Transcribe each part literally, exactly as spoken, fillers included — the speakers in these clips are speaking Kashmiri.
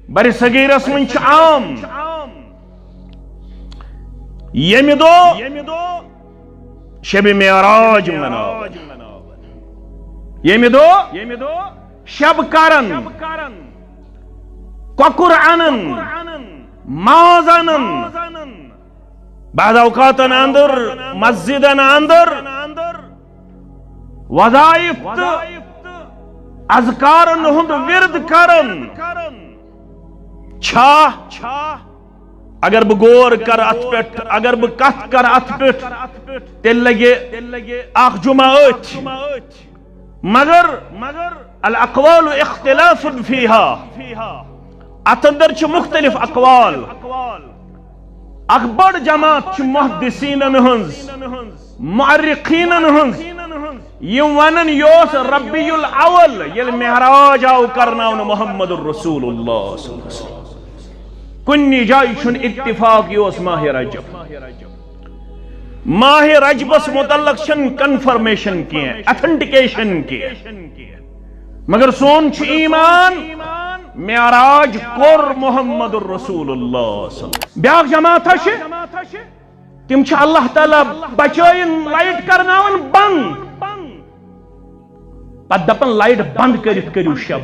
بر صغیرس منٛز چھُ عام ییٚمہِ دۄہ شب معراج مناوان، ییٚمہِ دۄہ شب کران، کۄکُر انان، ماز انان، بعض اوقاتن اندر، مسجدن اندر وظائف تہٕ اذکارن ہُنٛد ورد کران۔ چھا؟ اگر بہٕ غور کرٕ اتھ پٮ۪ٹھ، اگر بہٕ کتھ کرٕ اتھ پٮ۪ٹھ، تیٚلہِ لگہِ اکھ جمعہ أتھۍ۔ مگر الاقوال اختلاف فیہا، اتھ اندر چھِ مختلف اقوال۔ اکھ بٔڑ جماعت چھِ محدثینن ہٕنٛز، مؤرخینن ہٕنٛز، یِم ونان یہِ اوس ربیع الاول ییٚلہِ معراج آو کرناونہٕ محمد رسول اللہ صلی اللہ علیہ وسلم۔ کُنہِ جایہِ چھُنہٕ اتفاق یہِ اوس ماہ رجب۔ ماہ رجبس متعلق چھنہٕ کنفرمیشن کینٛہہ، اتھنٹیکیشن کینٛہہ۔ مگر سون چھُ ایمان، معراج کوٚر محمد رسول اللہ صلی اللہ علیہ وسلم۔ بیاکھ جماعت چھِ، تِم چھِ اللہ تعالیٰ بچٲیِن لایٹ کرناوان بند، پتہٕ دپان لایٹ بند کٔرِتھ کٔرِو شب،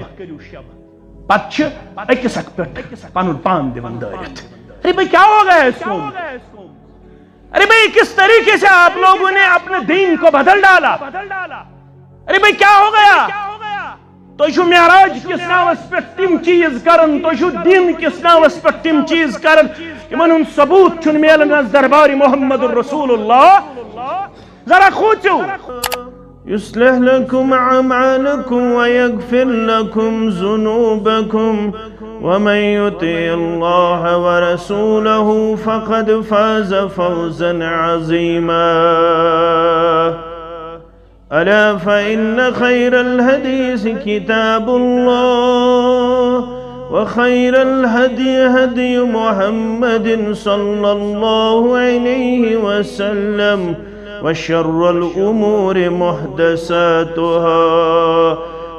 پتہٕ چھِ أکِس اکھ پٮ۪ٹھ پنُن پان دِوان دٲرِتھ۔ ارے بھائی، کیا ہو گیا اس کو؟ ارے بھائی، کس طریقے سے آپ لوگوں نے اپنے دین کو بدل ڈالا؟ ارے بھائی، کیا ہو گیا؟ تُہۍ چھِو معراج کِس ناوس پٮ۪ٹھ تِم چیٖز کران، تُہۍ چھِو دین کِس ناوس پٮ۪ٹھ تِم چیٖز کران، یِمن ہُنٛد ثبوت چھُنہٕ میلان از دربار محمد رسول اللہ۔ ذرا کھوژِو۔ يصلح لكم أعمالكم ويغفر لكم ذنوبكم، ومن يطع الله ورسوله فقد فاز فوزا عظيما. ألا فإن خير الحديث كتاب الله، وخير الهدي هدي محمد صلى الله عليه وسلم، وشر الأمور محدثاتها،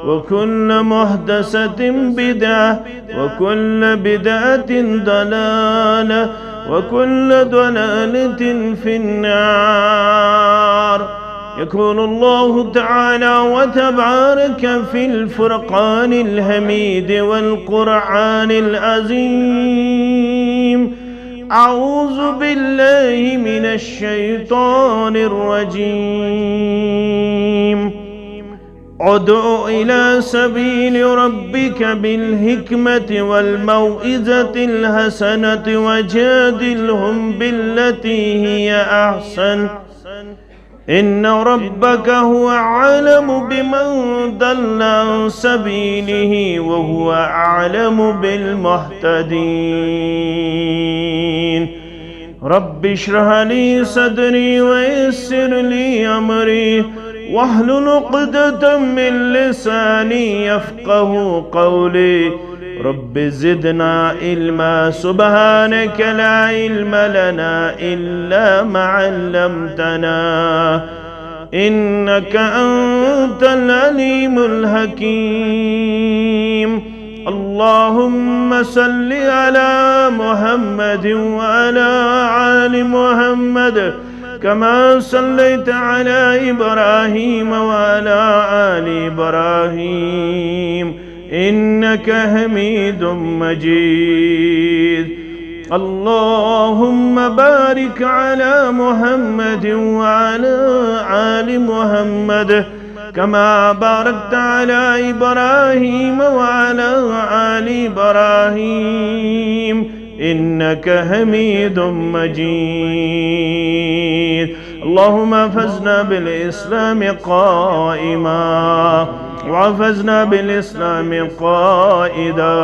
وكل محدثة بدعة، وكل بدعة ضلالة، وكل ضلالة في النار. يقول الله تعالى وتبارك في الفرقان الحميد والقرآن العظيم: أعوذ بالله من الشيطان الرجيم. ادع إلى سبيل ربك بالحكمة والموعظة الحسنة وجادلهم بالتي هي أحسن، إن ربك هو أعلم بمن ضل عن سبيله وهو أعلم بالمهتدين. رب اشرح لي صدري ويسر لي أمري واحلل عقدة من لساني يفقه قولي. رب زدنا علما، سبحانك لا علم لنا إلا ما علمتنا، إنك أنت العليم الحكيم. اللهم صل على محمد وعلى آل محمد كما صليت على إبراهيم وعلى آل إبراهيم إنك حميد مجيد. اللهم بارك على محمد وعلى آل محمد كما باركت على إبراهيم وعلى آل إبراهيم إنك حميد مجيد. اللهم احفظنا بالإسلام قائما، واحفظنا بالإسلام قائدا،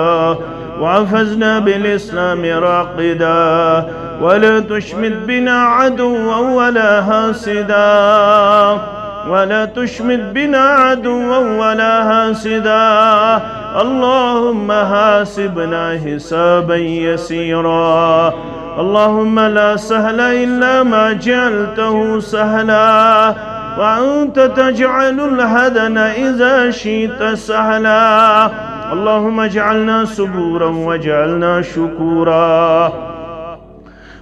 واحفظنا بالإسلام راقدا، ولا تشمت بنا عدوا ولا حاسدا، ولا تشمت بنا عدوا ولا حاسدا. اللهم حاسبنا حسابا يسيرا. اللهم لا سهل إلا ما جعلته سهلا، وأنت تجعل الحزن إذا شئت سهلا. اللهم اجعلنا صبورا واجعلنا شكورا،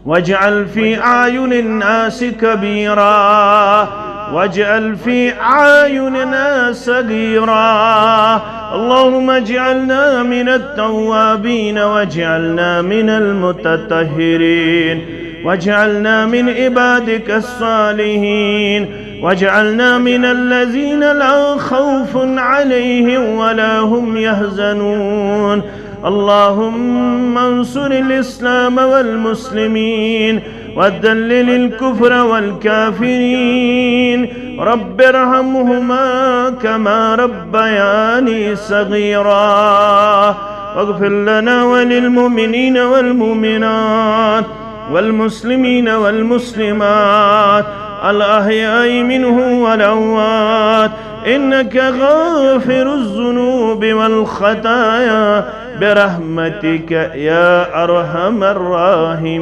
واجعل في أعين الناس كبيرا، واجعل في أعيننا صغيرا. اللهم اجعلنا من التوابين واجعلنا من المتطهرين، واجعلنا من عبادك الصالحين، واجعلنا من الذين لا خوف عليهم ولا هم يحزنون. اللهم انصر الإسلام والمسلمين وذلل الكفر والكافرين. رب ارحمهما كما ربياني صغيرا. واغفر لنا وللمؤمنين والمؤمنات والمسلمين والمسلمات الأحياء منهم والأموات، إنك غافر الذنوب والخطايا برحمتك يا أرحم الراحمين.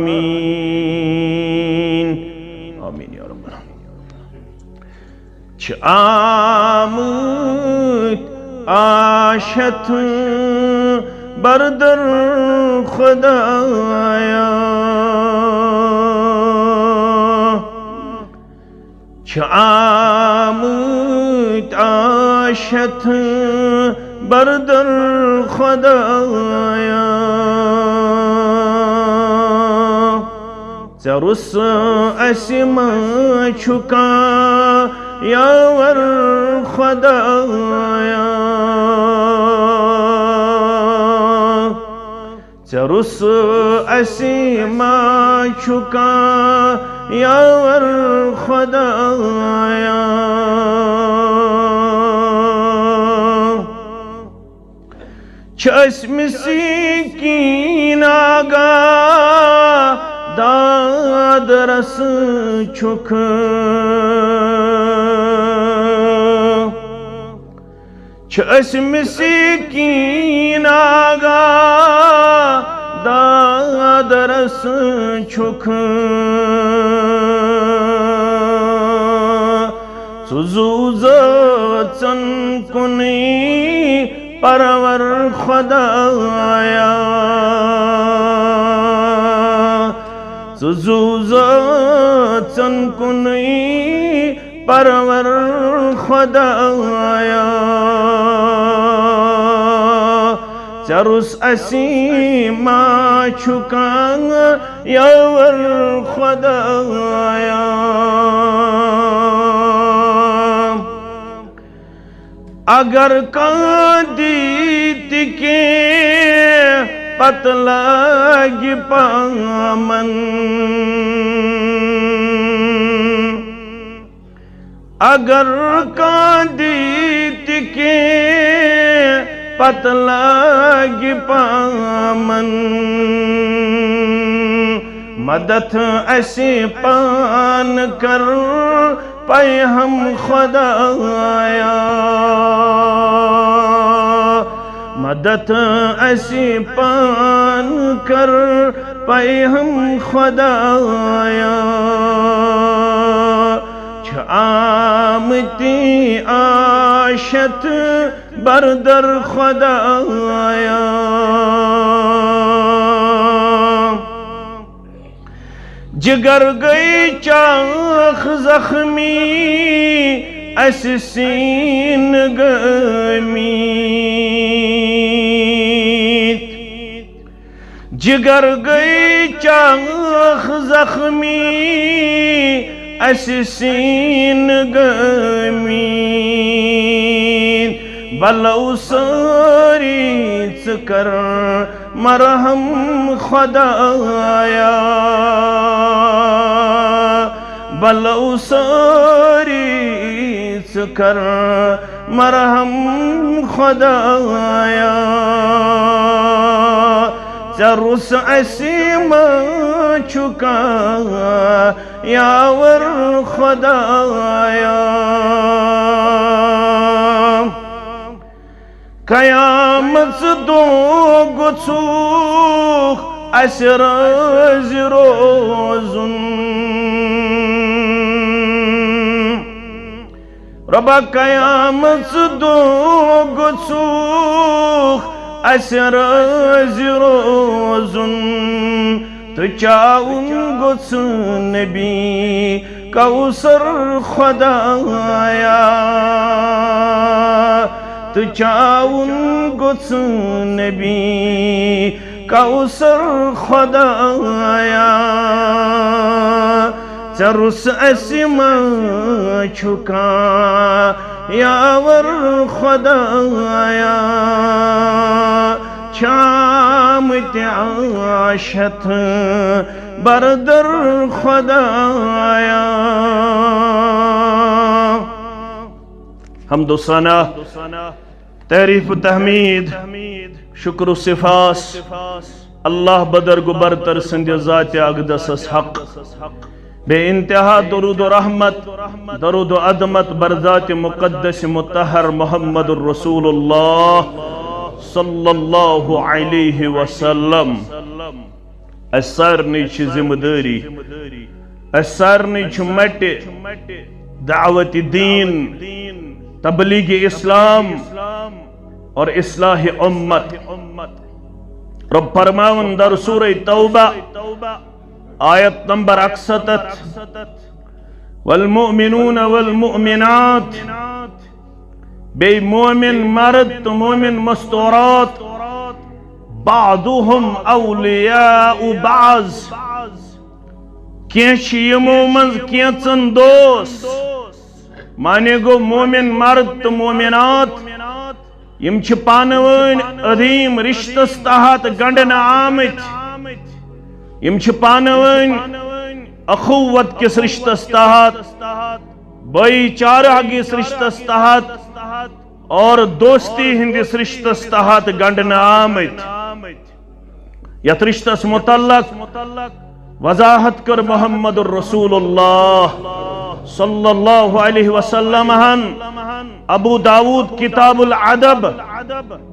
آمين يا رب العالمين. چھِ آمٕتۍ آشتھ بردر خدایا۔ چھِ آمٕتۍ آشتھ بردر خدایا۔ ژےٚ رُس اَسہِ ما چھُ کانٛہہ یاور خدایا؟ ژےٚ رُس اَسہِ ما چھُ کانٛہہ یاور خدایا؟ چھِ أسۍ مسکیٖن آگاہ داد رس چھُکھ۔ چھِ أسۍ مسکیٖن آگاہ داد رس چھُکھ۔ ژٕ زُو زٲژَن کُنُے پرور خدایا۔ ژٕ زُو زٲژَن کُنُے پرور خدایا۔ ژےٚ رُس اَسہِ ما چھُ کانٛہہ یاور خدایا؟ اگر کانٛہہ دی تہِ کینٛہہ، پتہٕ لاگہِ پامن۔ اگر کانٛہہ دی تہِ کینٛہہ، پتہٕ لاگہِ پامن۔ مدد اَسہِ پان کر پیغم خدایا۔ مدد اَسہِ پان کر پیغم خدایا۔ چھِ آمٕتۍ آشتھ بردر خدایا۔ جگر گٔے چاکھ زخمی، اَسہِ سیٖنہٕ گٲمٕتۍ۔ جگر گٔے چاکھ زخمی، اَسہِ سیٖنہٕ گٲمٕتۍ۔ بلو سٲری ژٕ کر مرحم خدایا۔ بلو سٲری ژٕ کر مرحم خدایا۔ ژےٚ رُس اَسہِ ما چھُ کانٛہہ یاور خدایا؟ قیامت دۄہ گوٚژھُکھ اَسہِ رٲضۍ روزُن۔ رۄبا، قیامت دۄہ گوٚژھُکھ اسہِ رٲضۍ روزُن تہٕ چاوُن گوٚژھ نبی کوثر خدایا، تہٕ چاوُن گوٚژھ نبی کوثر خدایا۔ ژےٚ روٚس اسہِ ما چھُ کانٛہہ یاور خدایا، چھامٕتۍ آشتھ بردر خدایا۔ حمد و ثنا، تعریف و تحمید، شکر و سپاس اللہ بدر گو برتر سٕنٛدِ ذاتِ اقدسس حق۔ بے انتہا درود و رحمت، درود و عظمت بر ذاتِ مقدس مطہر محمد الرسول اللہ صلی اللہ علیہ وسلم۔ اسہِ سارنٕے چھِ ذمہٕ دٲری، اسہِ سارنٕے چھِ مٹہِ دعوت دین، تبلیغ اسلام اور اصلاح امت۔ رب فرماوان در سورہ توبہ، آیت نمبر اکستتھ، والمؤمنون والمؤمنات، بیٚیہِ مومن مرد تہٕ مومن مستورات، بعضهم اولیاء بعض، کینٛہہ چھِ یِمو منٛز کینٛژن دوست، معنی گوٚو مومن مرد تہٕ مومنات، یِم چھِ پانہٕ وٲنۍ عظیٖم رِشتَس تحت گنٛڈنہٕ آمٕتۍ۔ یِم چھِ پانہٕ وٲنۍ اخوت کِس رِشتَس تحت، بٲیی چارہ کِس رِشتَس تحت اور دوستی ہٕنٛدِس رِشتَس تحت گنٛڈنہٕ آمٕتۍ۔ یتھ رشتس متعلق وضاحت کر محمد الرسول اللہ صلی اللہ علیہ وسلم ہن۔ ابو داود کتاب الادب،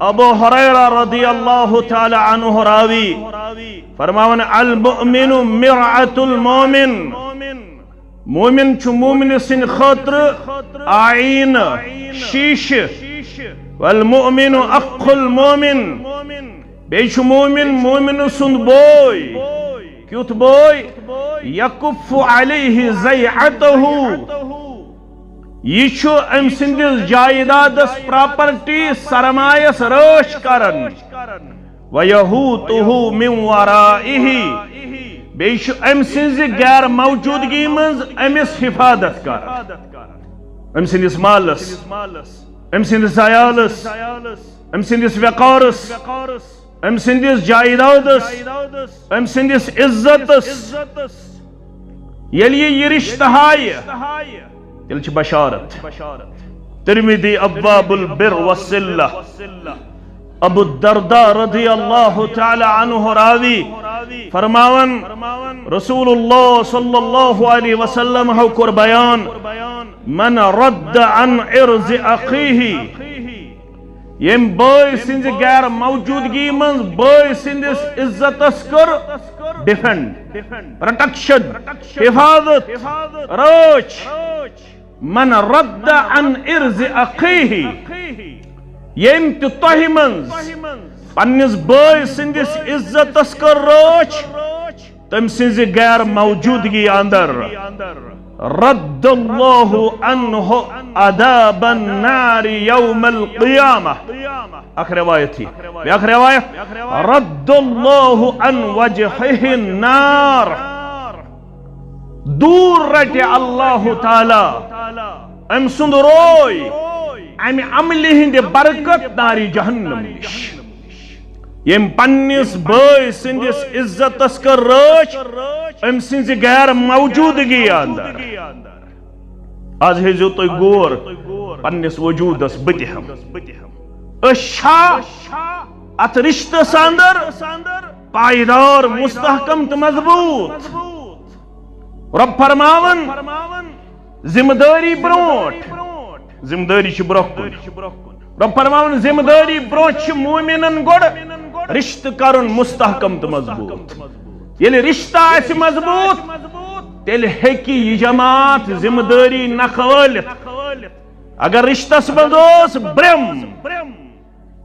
ابو ہریرہ رضی اللہ تعالی عنہ راوی، فرماون، المؤمن مرآة المؤمن، مومن چھُ مومنہِ سٕنٛدِ خٲطرٕ آئینہٕ، شیٖشہٕ۔ والمؤمن اخ المؤمن، بیٚیہِ چھُ مومن مومنہٕ سُنٛد بوے۔ کیُتھ بوے؟ یکف علیہ ضیعتہ، یہِ چھُ أمۍ سٕنٛدِس جائیدادس، پراپرٹی، سرمایس رٲچھ کران۔ وَيَحُوطُهُ مِنْ وَرَائِهِ، بیٚیہِ چھُ أمۍ سٕنٛزِ غیر موجودگی منٛز أمِس حفاظت کران، أمۍ سٕنٛدِس مالس، أمۍ سٕنٛدِس عیالس، أمۍ سٕنٛدِس وقارس، أمۍ سٕنٛدِس جائیدادس، أمۍ سٕنٛدِس عزتس۔ ییٚلہِ یہِ، یہِ رشتہٕ ہایہِ، تیٚلہِ چھِ بشارت۔ ترمذی، ابواب البر والصلہ۔ ابو الدرداء رضی اللہ تعالی عنہ راوی فرماون، رسول اللہ صلی اللہ علیہ وسلم ہو کوٚر بیان، من رد عن عرض اخیہ، ییٚمۍ بٲے سٕنٛزِ غیر موجودگی منٛز بٲے سٕنٛدِس عزتس کٔر ڈیفینڈ، پروٹیکشن، حفاظت، رٲچھ۔ من رد عن عرض اخیہ، ییٚمۍ تہِ تۄہہِ منٛز پننِس بٲے سٕنٛدِس عزتس کٔر رٲچھ، تٔمۍ سٕنٛزِ غیر موجودگی اندر، رد اللہ عنہ عذاب النار یوم القیامہ۔ اکھ روایت ہی، بیاکھ روایت، رد اللہ عن وجہہ النار، دوٗر رٹہِ اللہ تعالیٰ أمۍ سُنٛد روے، امہِ عملہِ ہٕنٛدِ برکت نارِ جہنم نِش۔ ییٚمۍ پننِس بٲے سٕنٛدِس عزتس کٔر رٲچھ، أمۍ سٕنٛزِ غیر موجودگی اندر۔ از ہیزیو تُہۍ غور پننِس وجودس، بہٕ تہِ ہم۔ أسۍ چھا اتھ رشتس اندر پائیدار، مستحکم تہٕ مضبوط؟ رب فرماون، ذمہ دٲری برونٛٹھ، ذمہ دٲری چھِ برونٛہہ کُن۔ رب فرماوان، ذمہ دٲری برونٛہہ چھِ مومنن گۄڈٕ رشتہٕ کرُن مستحکم تہٕ مضبوط۔ ییٚلہِ رشتہٕ آسہِ مضبوط، تیٚلہِ ہیٚکہِ یہِ جماعت ذمہ دٲری نکھٕ وٲلِتھ۔ اگر رشتس منٛز اوس برم،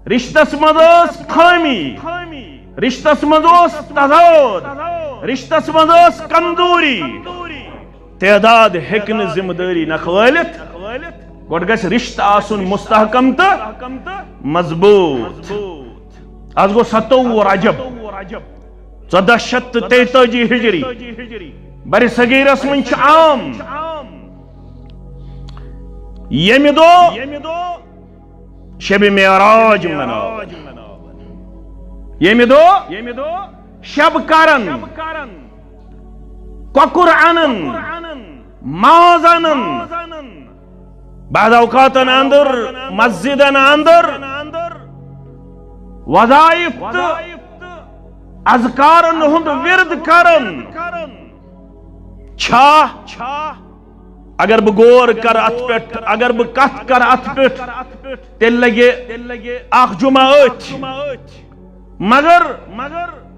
رشتس منٛز ٲس خٲمی، رشتس منٛز اوس تضاد، رشتس منٛز ٲس کمزوری۔ تعداد ہیٚکہِ نہٕ ذمہٕ دٲری نکھوٲلِتھ۔ گۄڈٕ گژھِ رشتہٕ آسُن مستحکم تہٕ مضبوط۔ از گوٚو ستووُہ رجب، ژۄدہ شیٚتھ تہٕ تیتٲجی ہجری۔ برِ صغیرس منٛز چھُ عام ییٚمہِ دۄہ شب معراج مناوان۔ ییٚمہِ دۄہ شب کران، کۄکُر انان، ماز انان، بعض اوقاتن اندر، مسجدن اندر وظائف تہٕ اذکارن ہُنٛد ورد کران۔ چھا؟ اگر بہٕ غور کرٕ اتھ پٮ۪ٹھ، اگر بہٕ کتھ کرٕ اتھ پٮ۪ٹھ، تیٚلہِ لگہِ اکھ جمعہ أتھۍ۔ مگر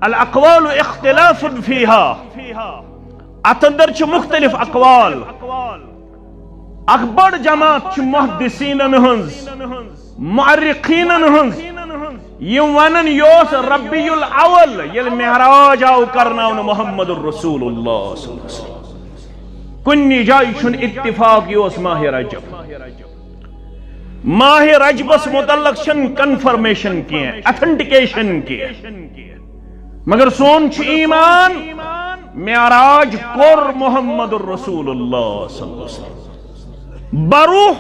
الاقوال اختلاف فیہا، اتھ اندر چھِ مختلف اقوال۔ اکھ بٔڑ جماعت چھِ محدثینن ہٕنٛز، مؤرخینن ہٕنٛز، یِم ونان یہِ اوس ربیع الاول ییٚلہِ معراج آو کرناونہٕ محمد رسول اللہ صلی اللہ علیہ وسلم۔ کُنہِ جایہِ چھُنہٕ اتفاق یہِ اوس ماہ رجب۔ ماہ رجبس متعلق چھنہٕ کنفرمیشن کینٛہہ، اتھنٹیکیشن کینٛہہ، مگر سون چھُ ایمان، معراج کوٚر محمد رسول اللہ صلی اللہ علیہ وسلم۔ بروح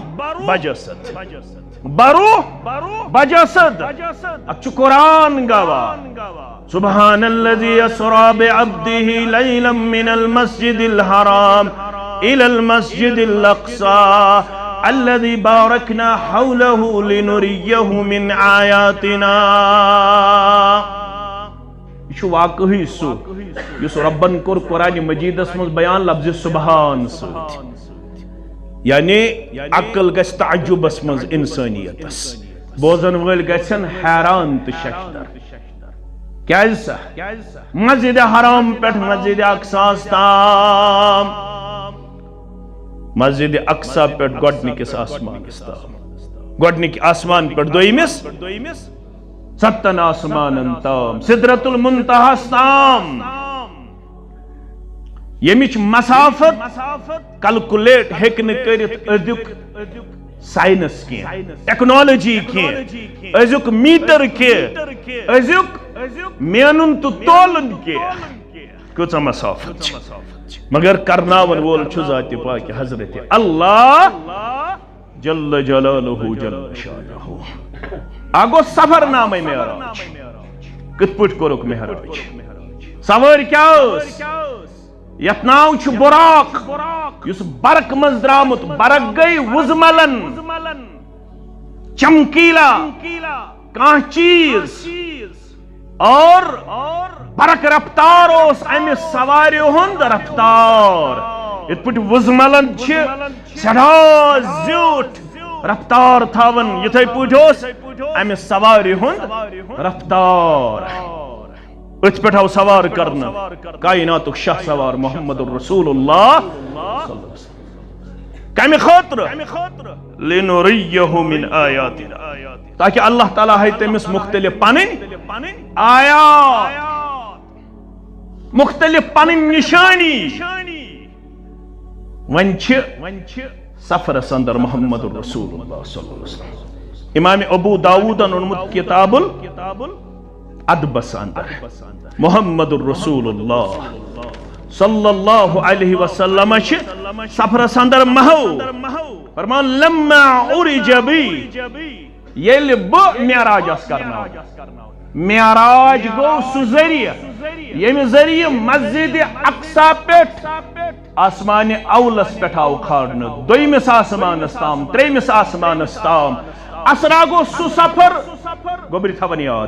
بجسد، بروح بجسد۔ اتھ چھُ قرآن گواہ۔ سبحان الذي أسرى بعبده ليلا من المسجد الحرام إلى المسجد الأقصى الذي باركنا حوله لنريه من آياتنا۔ یہِ چھُ واقعی سُہ، یُس رۄبن کوٚر قرآن مجیدس منٛز بیان لفظ سبحان سۭتۍ، یعنی عقل گژھِ تعجبس منٛز انسانیتس، بوزن وٲلۍ گژھن حیران تہٕ ششدر۔ کیازِ سا؟ مسجد حرام پٮ۪ٹھ مسجد اقصاس تام، مسجد اقصا پٮ۪ٹھ گۄڈنِکِس آسمانس تام، گۄڈنِکۍ آسمان پٮ۪ٹھ دوٚیمِس، ستن آسمانن تام، سدرۃ المنتہاس تام، ییٚمِچ مسافت کیلکولیٹ ہیٚکہِ نہٕ کٔرِتھ أزیُک ساینس کینٛہہ، ٹیکنالوجی کینٛہہ، أزیُک میٹر کینٛہہ، أزیُک مینُن تہٕ تولُن کینٛہہ۔ کۭژاہ مسافت چھِ، مگر کرناون وول چھُ ذاتِ پاک حضرت اللہ جل جلالہ جل شانہ۔ اکھ گوٚو سفر نامے معراج، کِتھ پٲٹھۍ کوٚرُکھ معراج؟ سوٲرۍ کیٛاہ ٲس؟ یتھ ناو چھُ براق، یُس برق منٛز درامُت۔ برق گٔے وُزملن، چمکیلا کانٛہہ چیٖز، اور برق رفتار اوس امہِ سوارِ ہُنٛد رفتار۔ یِتھ پٲٹھۍ وُزملن چھِ سٮ۪ٹھاہ زیوٗٹھ رفتار تھاوان، یِتھے پٲٹھۍ اوس امہِ سوارِ ہُنٛد رفتار۔ أتھۍ پٮ۪ٹھ آو سوار کرنہٕ کائناتُک شاہ سوار محمد رسول اللہ۔ کمہِ خٲطرٕ؟ لنریہ من آیاتنا، تاکہ اللہ تعالیٰ ہاوِ تٔمِس مختلف پنٕنۍ آیات، مختلف پنٕنۍ نشانی۔ وۄنۍ چھِ سفرس اندر محمد رسول اللہ صلی اللہ علیہ وسلم۔ امام ابو داؤدن اوٚنمُت کتاب الادبس اندر، محمد رسول اللہ صلی اللہ علیہ وسلم چھِ سفرس اندر محو فرمان، لما عرج بی، ییٚلہِ بہٕ معراج آس کرناوان۔ معراج گوٚو سُہ ذٔریعہٕ، ییٚمہِ ذٔریعہٕ مسجد اقصا پٮ۪ٹھ آسمان اولس پٮ۪ٹھ آو کھارنہٕ، دوٚیمِس آسمانس تام، ترٛیٚیمِس آسمانس تام۔ اسرا گوٚو سُہ سفر، گوٚبرۍ تھاوان یاد،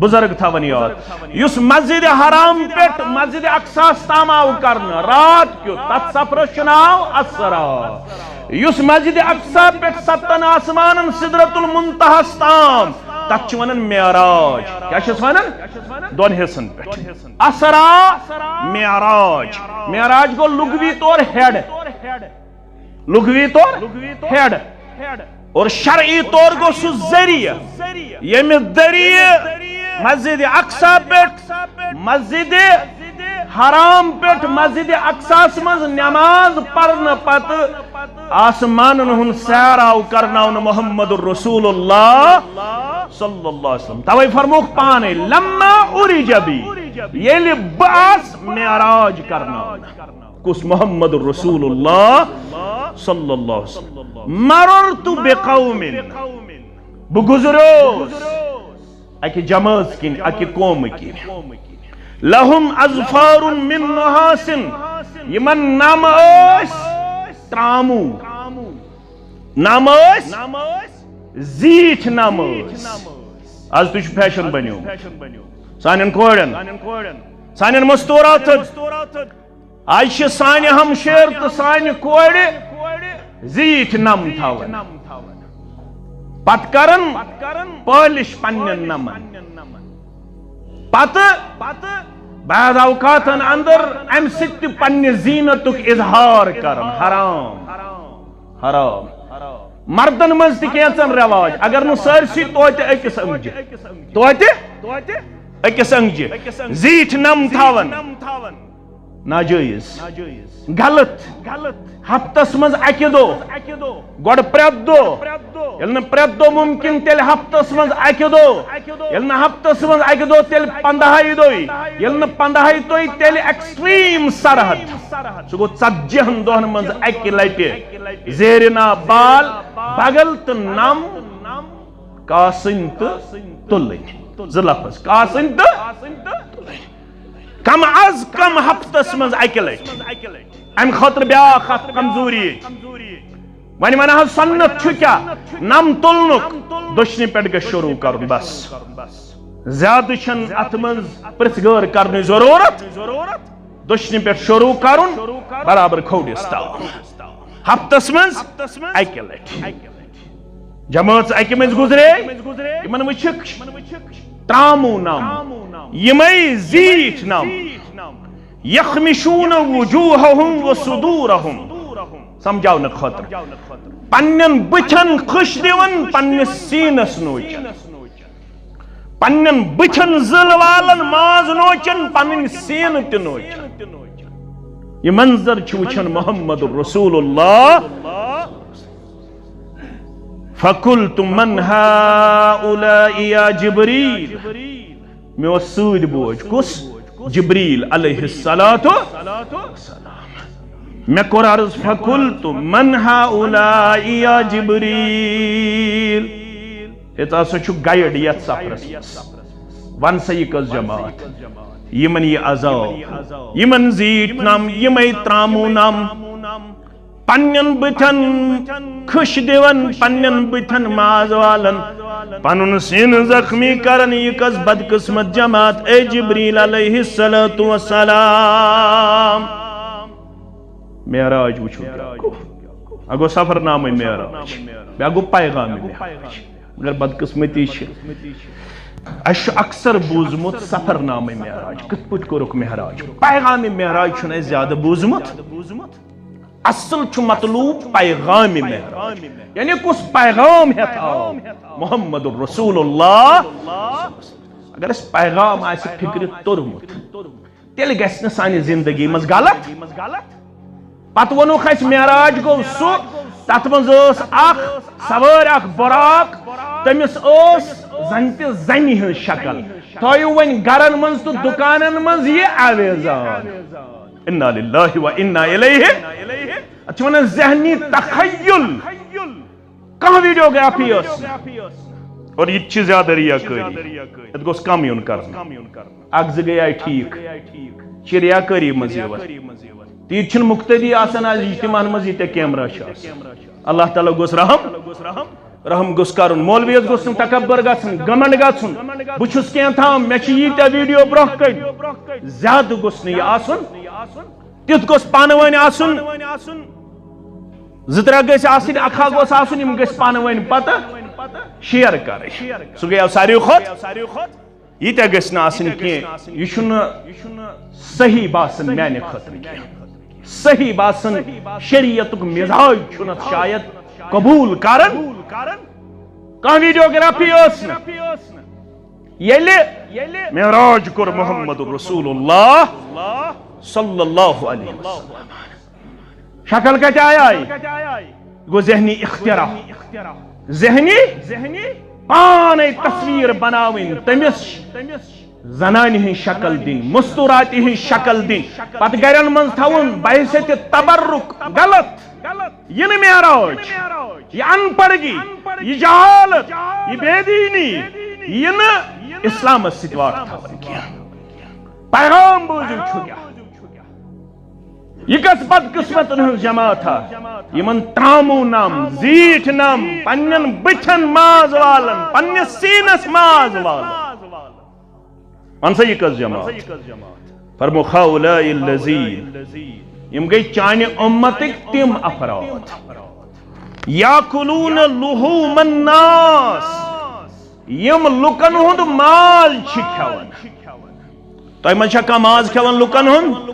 بزرگ تھاوان یاد، یُس مسجد حرام پٮ۪ٹھ مسجد اقصاس تام آو کرنہٕ رات کیُتھ، تتھ سفرس چھُ ناو اسرا۔ یُس مسجد اقصا پٮ۪ٹھ ستن آسمانن سدرۃ المنتہاس تام، تتھ چھِ ونان معراج۔ کیٛاہ چھِس ونان؟ دۄن حصن پٮ۪ٹھ۔ اسرا، معراج۔ معراج گوٚو لغوی طور ہیڈ۔ لغوی طور ہیڈ۔ اور شرعی طور گوٚو سُہ ذٔریعہٕ، ییٚمہِ ذٔریعہٕ مسجد اقصی پٮ۪ٹھ، مسجد حرام پٮ۪ٹھ، مسجد اقصیس منٛز نماز پرنہٕ پتہٕ آسمانن ہُنٛد سیر آو کرناونہٕ محمد رسول اللہ صلی اللہ علیہ وسلم۔ توے فرمووُکھ پانے، "لما عرج بی"، ییٚلہِ بہٕ آس معراج کرناونہٕ۔ کُس؟ محمد رسول اللہ صلی اللہ علیہ وسلم۔ "مررت بقوم"، بہٕ گُزریوس اکہِ جمٲژ کِنۍ، اکہِ قومہٕ کِنۍ۔ "لہم اظفار من نحاس"، یِمن نم ٲسۍ تراموٗ، نم ٲسۍ زیٖٹھۍ، نم ٲسۍ۔ از تہِ چھُ فیشن بنیومُت۔ سانٮ۪ن کورٮ۪ن، سانٮ۪ن مستوٗراتن، از چھِ سانہِ ہمشیر تہٕ سانہِ کورِ زیٖٹھۍ نم تھاوان۔ پتہٕ کران پٲلِش پننٮ۪ن نمن۔ پتہٕ بعض اوقاتن اندر امہِ سۭتۍ تہِ پننہِ زینتُک اظہار کران۔ حرام، حرام۔ مردن منٛز تہِ کینٛژن رواج، اگر نہٕ سٲرسٕے، توتہِ أکِس أنگجہِ، توتہِ أکِس أنگجہِ زیٖٹھۍ نم تھاوان۔ ناجٲیز، غلط۔ ہفتس منٛز اکہِ دۄہ، گۄڈٕ پرٛٮ۪تھ دۄہ، ییٚلہِ نہٕ پرٛٮ۪تھ دۄہ مُمکِن، تیٚلہِ ہفتس منٛز اکہِ دۄہ، ییٚلہِ نہٕ ہفتس منٛز اکہِ دۄہ، تیٚلہِ پنٛدہاے دۄہہِ، ییٚلہِ نہٕ پنٛدہاے دۄہہِ، تیٚلہِ ایکسٹریم سرحد۔ سُہ گوٚو ژتجی ہن دۄہن منٛز اکہِ لٹہِ زیرِ نا بال بغل تہٕ نم کاسٕنۍ تہٕ تُلٕنۍ۔ زٕ لفظ، کاسٕنۍ تہٕ تُلٕنۍ۔ کم از کم ہفتس منٛز اکہِ لٹہِ۔ امہِ خٲطرٕ بیاکھ اکھ کمزوری۔ وۄنۍ ونہٕ ہا سنت چھُ کیٛاہ؟ نم تُلنُک دٔچھنہِ پٮ۪ٹھ گژھِ شروع کرُن، بس۔ زیادٕ چھنہٕ اتھ منٛز پرژھ گٲر کرنٕچ ضروٗرت۔ دٔچھنہِ پٮ۪ٹھ شروع کرُن، برابر کھوٚڑِس تام۔ ہفتس منٛز اکہِ لٹہِ۔ جمٲژ اکہِ منٛز گُزرے، یِمن وٕچھکھ تراموٗ نم، یِمے زیٖٹھۍ نم۔ یخمشون وجوہہم و صدورہم۔ سمجھاونہٕ خٲطرٕ، پننٮ۪ن بٕتھن خٕش دِوان، پننِس سیٖنس نوچان۔ پننٮ۪ن بٕتھن زٕل والان، ماز نوچان، پنٕنۍ سیٖنہٕ تہِ نوچان۔ یہِ منظر چھُ وٕچھان محمد رسول اللہ۔ فقلت من هؤلاء یا جبریل؟ مےٚ اوس سۭتۍ بوج، کُس؟ جبریل علیہ الصلوۃ والسلام۔ مےٚ کوٚر عرض، فقلت من هؤلاء یا جبریل؟ ہے، ژٕ ہسا چھُکھ گائیڈ یتھ سفرس منٛز۔ ون سا، یہِ کٔژ جماعت؟ یِمن یہِ عذاب، یِمن زیٖٹھۍ نم، یِمے تراموٗ نم۔ پننٮ۪ن بٕتھن خٕش دِوان، پننٮ۪ن بٕتھن ماز والان، پنُن سیٖنہٕ زخمی کران۔ یہِ کۄس بدقسمت جماعت، اے جبریل علیہ الصلوۃ والسلام؟ معراج وٕچھو کیٛاہ گوٚو۔ اکھ گوٚو سفر نامے معراج، بیٛاکھ گوٚو پیغام معراج۔ مگر بدقسمتی چھِ، اَسہِ چھُ اکثر بوٗزمُت سفر نامے معراج۔ کِتھ پٲٹھۍ کوٚرُکھ معراج؟ پیغام معراج چھُنہٕ اَسہِ زیادٕ بوٗزمُت۔ اصل چھُ مطلوب پیغام معراج، یعنی کُس پیغام ہٮ۪تھ آو محمد رسول اللہ۔ اگر اَسہِ پیغام آسہِ فکرِ توٚرمُت، تیٚلہِ گژھِ نہٕ سانہِ زندگی منٛز غلط۔ پتہٕ ووٚنُکھ اَسہِ معراج گوٚو سُہ، تتھ منٛز ٲس اکھ سوٲرۍ، اکھ براق، تٔمِس ٲس زن تہِ زنہِ ہٕنٛز شکل۔ تھٲیِو وۄنۍ گرن منٛز تہٕ دُکانن منٛز یہِ آویزان۔ انا للہ و انا الیہ۔ اتھ چھِ ونان ذہنی تخیل۔ کانٛہہ ویڈیوگرافی ٲس نہٕ۔ اور یہِ تہِ چھِ زیادٕ ریاکٲری۔ یتھ گوٚژھ کم یُن کرنہٕ۔ اکھ زٕ گٔے آیہِ ٹھیٖک۔ یہِ چھِ ریاکٲری منٛز یِوان۔ تہٕ یہِ تہِ چھُنہٕ مقتدی آسان از اجتماعن منٛز ییٖتیٛاہ کیمرہ چھِ آسان۔ اللہ تعالیٰ گوٚژھ رحم رحم گوٚژھ کرُن۔ مولویس گوٚژھ نہٕ تکبر گژھُن، گمنڈ گژھُن۔ بہٕ چھُس کینٛہہ تام، مےٚ چھِ ییٖتیٛاہ ویڈیو برونٛہہ کَنہِ۔ زیادٕ گوٚژھ نہٕ یہِ آسُن۔ تیُتھ گوٚژھ پانہٕ ؤنۍ آسُن۔ زٕ ترٛےٚ گٔژھۍ آسٕنۍ، اکھا گوٚژھ آسُن، یِم گٔژھۍ پانہٕ ؤنۍ پتہٕ شیئر کرٕنۍ۔ سُہ گٔیو ساروی کھۄتہٕ۔ ییٖتیٛاہ گٔژھۍ نہٕ آسٕنۍ کینٛہہ۔ یہِ چھُنہٕ صحیح باسان میانہِ خٲطرٕ کینٛہہ۔ صحیح باسان، شریعتُک مزاج چھُنہٕ اَتھ شاید قبول کران۔ کانٛہہ ویڈیوگرافی ٲس نہٕ۔ ییٚلہِ معراج کوٚر محمد رسول اللہ صلی اللہ علیہ وسلم، شکل کتہِ آیہِ؟ گوٚو ذہنی اختراع، ذہنی، پانے تصویر بناوٕنۍ تٔمِس زنانہِ ہٕنٛز شکل دِنۍ، مستوراتہِ ہٕنٛز شکل دِنۍ، پتہٕ گرن منٛز تھاوُن بحیثیت تبرک، غلط۔ یہِ نہٕ معراج، یہِ ان پڑھگی، یہِ جہالت، یہِ بے دینی، یہِ نہٕ اسلامس سۭتۍ واٹھ تھاوان کینٛہہ۔ پیغام بوٗزِو چھُ کیٛاہ۔ یہِ کس بدقسمتن ہٕنٛز جماعت ہا، یِمن ترامو نم، زیٖٹھۍ نم، پننٮ۪ن بٕتھٮ۪ن ماز والن، پننِس سیٖنس ماز والن۔ وَن سا، یہِ کۄس جماعت؟ فرموو، "هؤلاء الذين"، یِم گٔے چانہِ اُمتٕکۍ تِم افراد، "يأكلون لحوم الناس"، یِم لُکن ہُنٛد ماز چھِ کھٮ۪وان۔ تۄہہِ منٛز چھا کانٛہہ ماز کھٮ۪وان لُکن ہُنٛد؟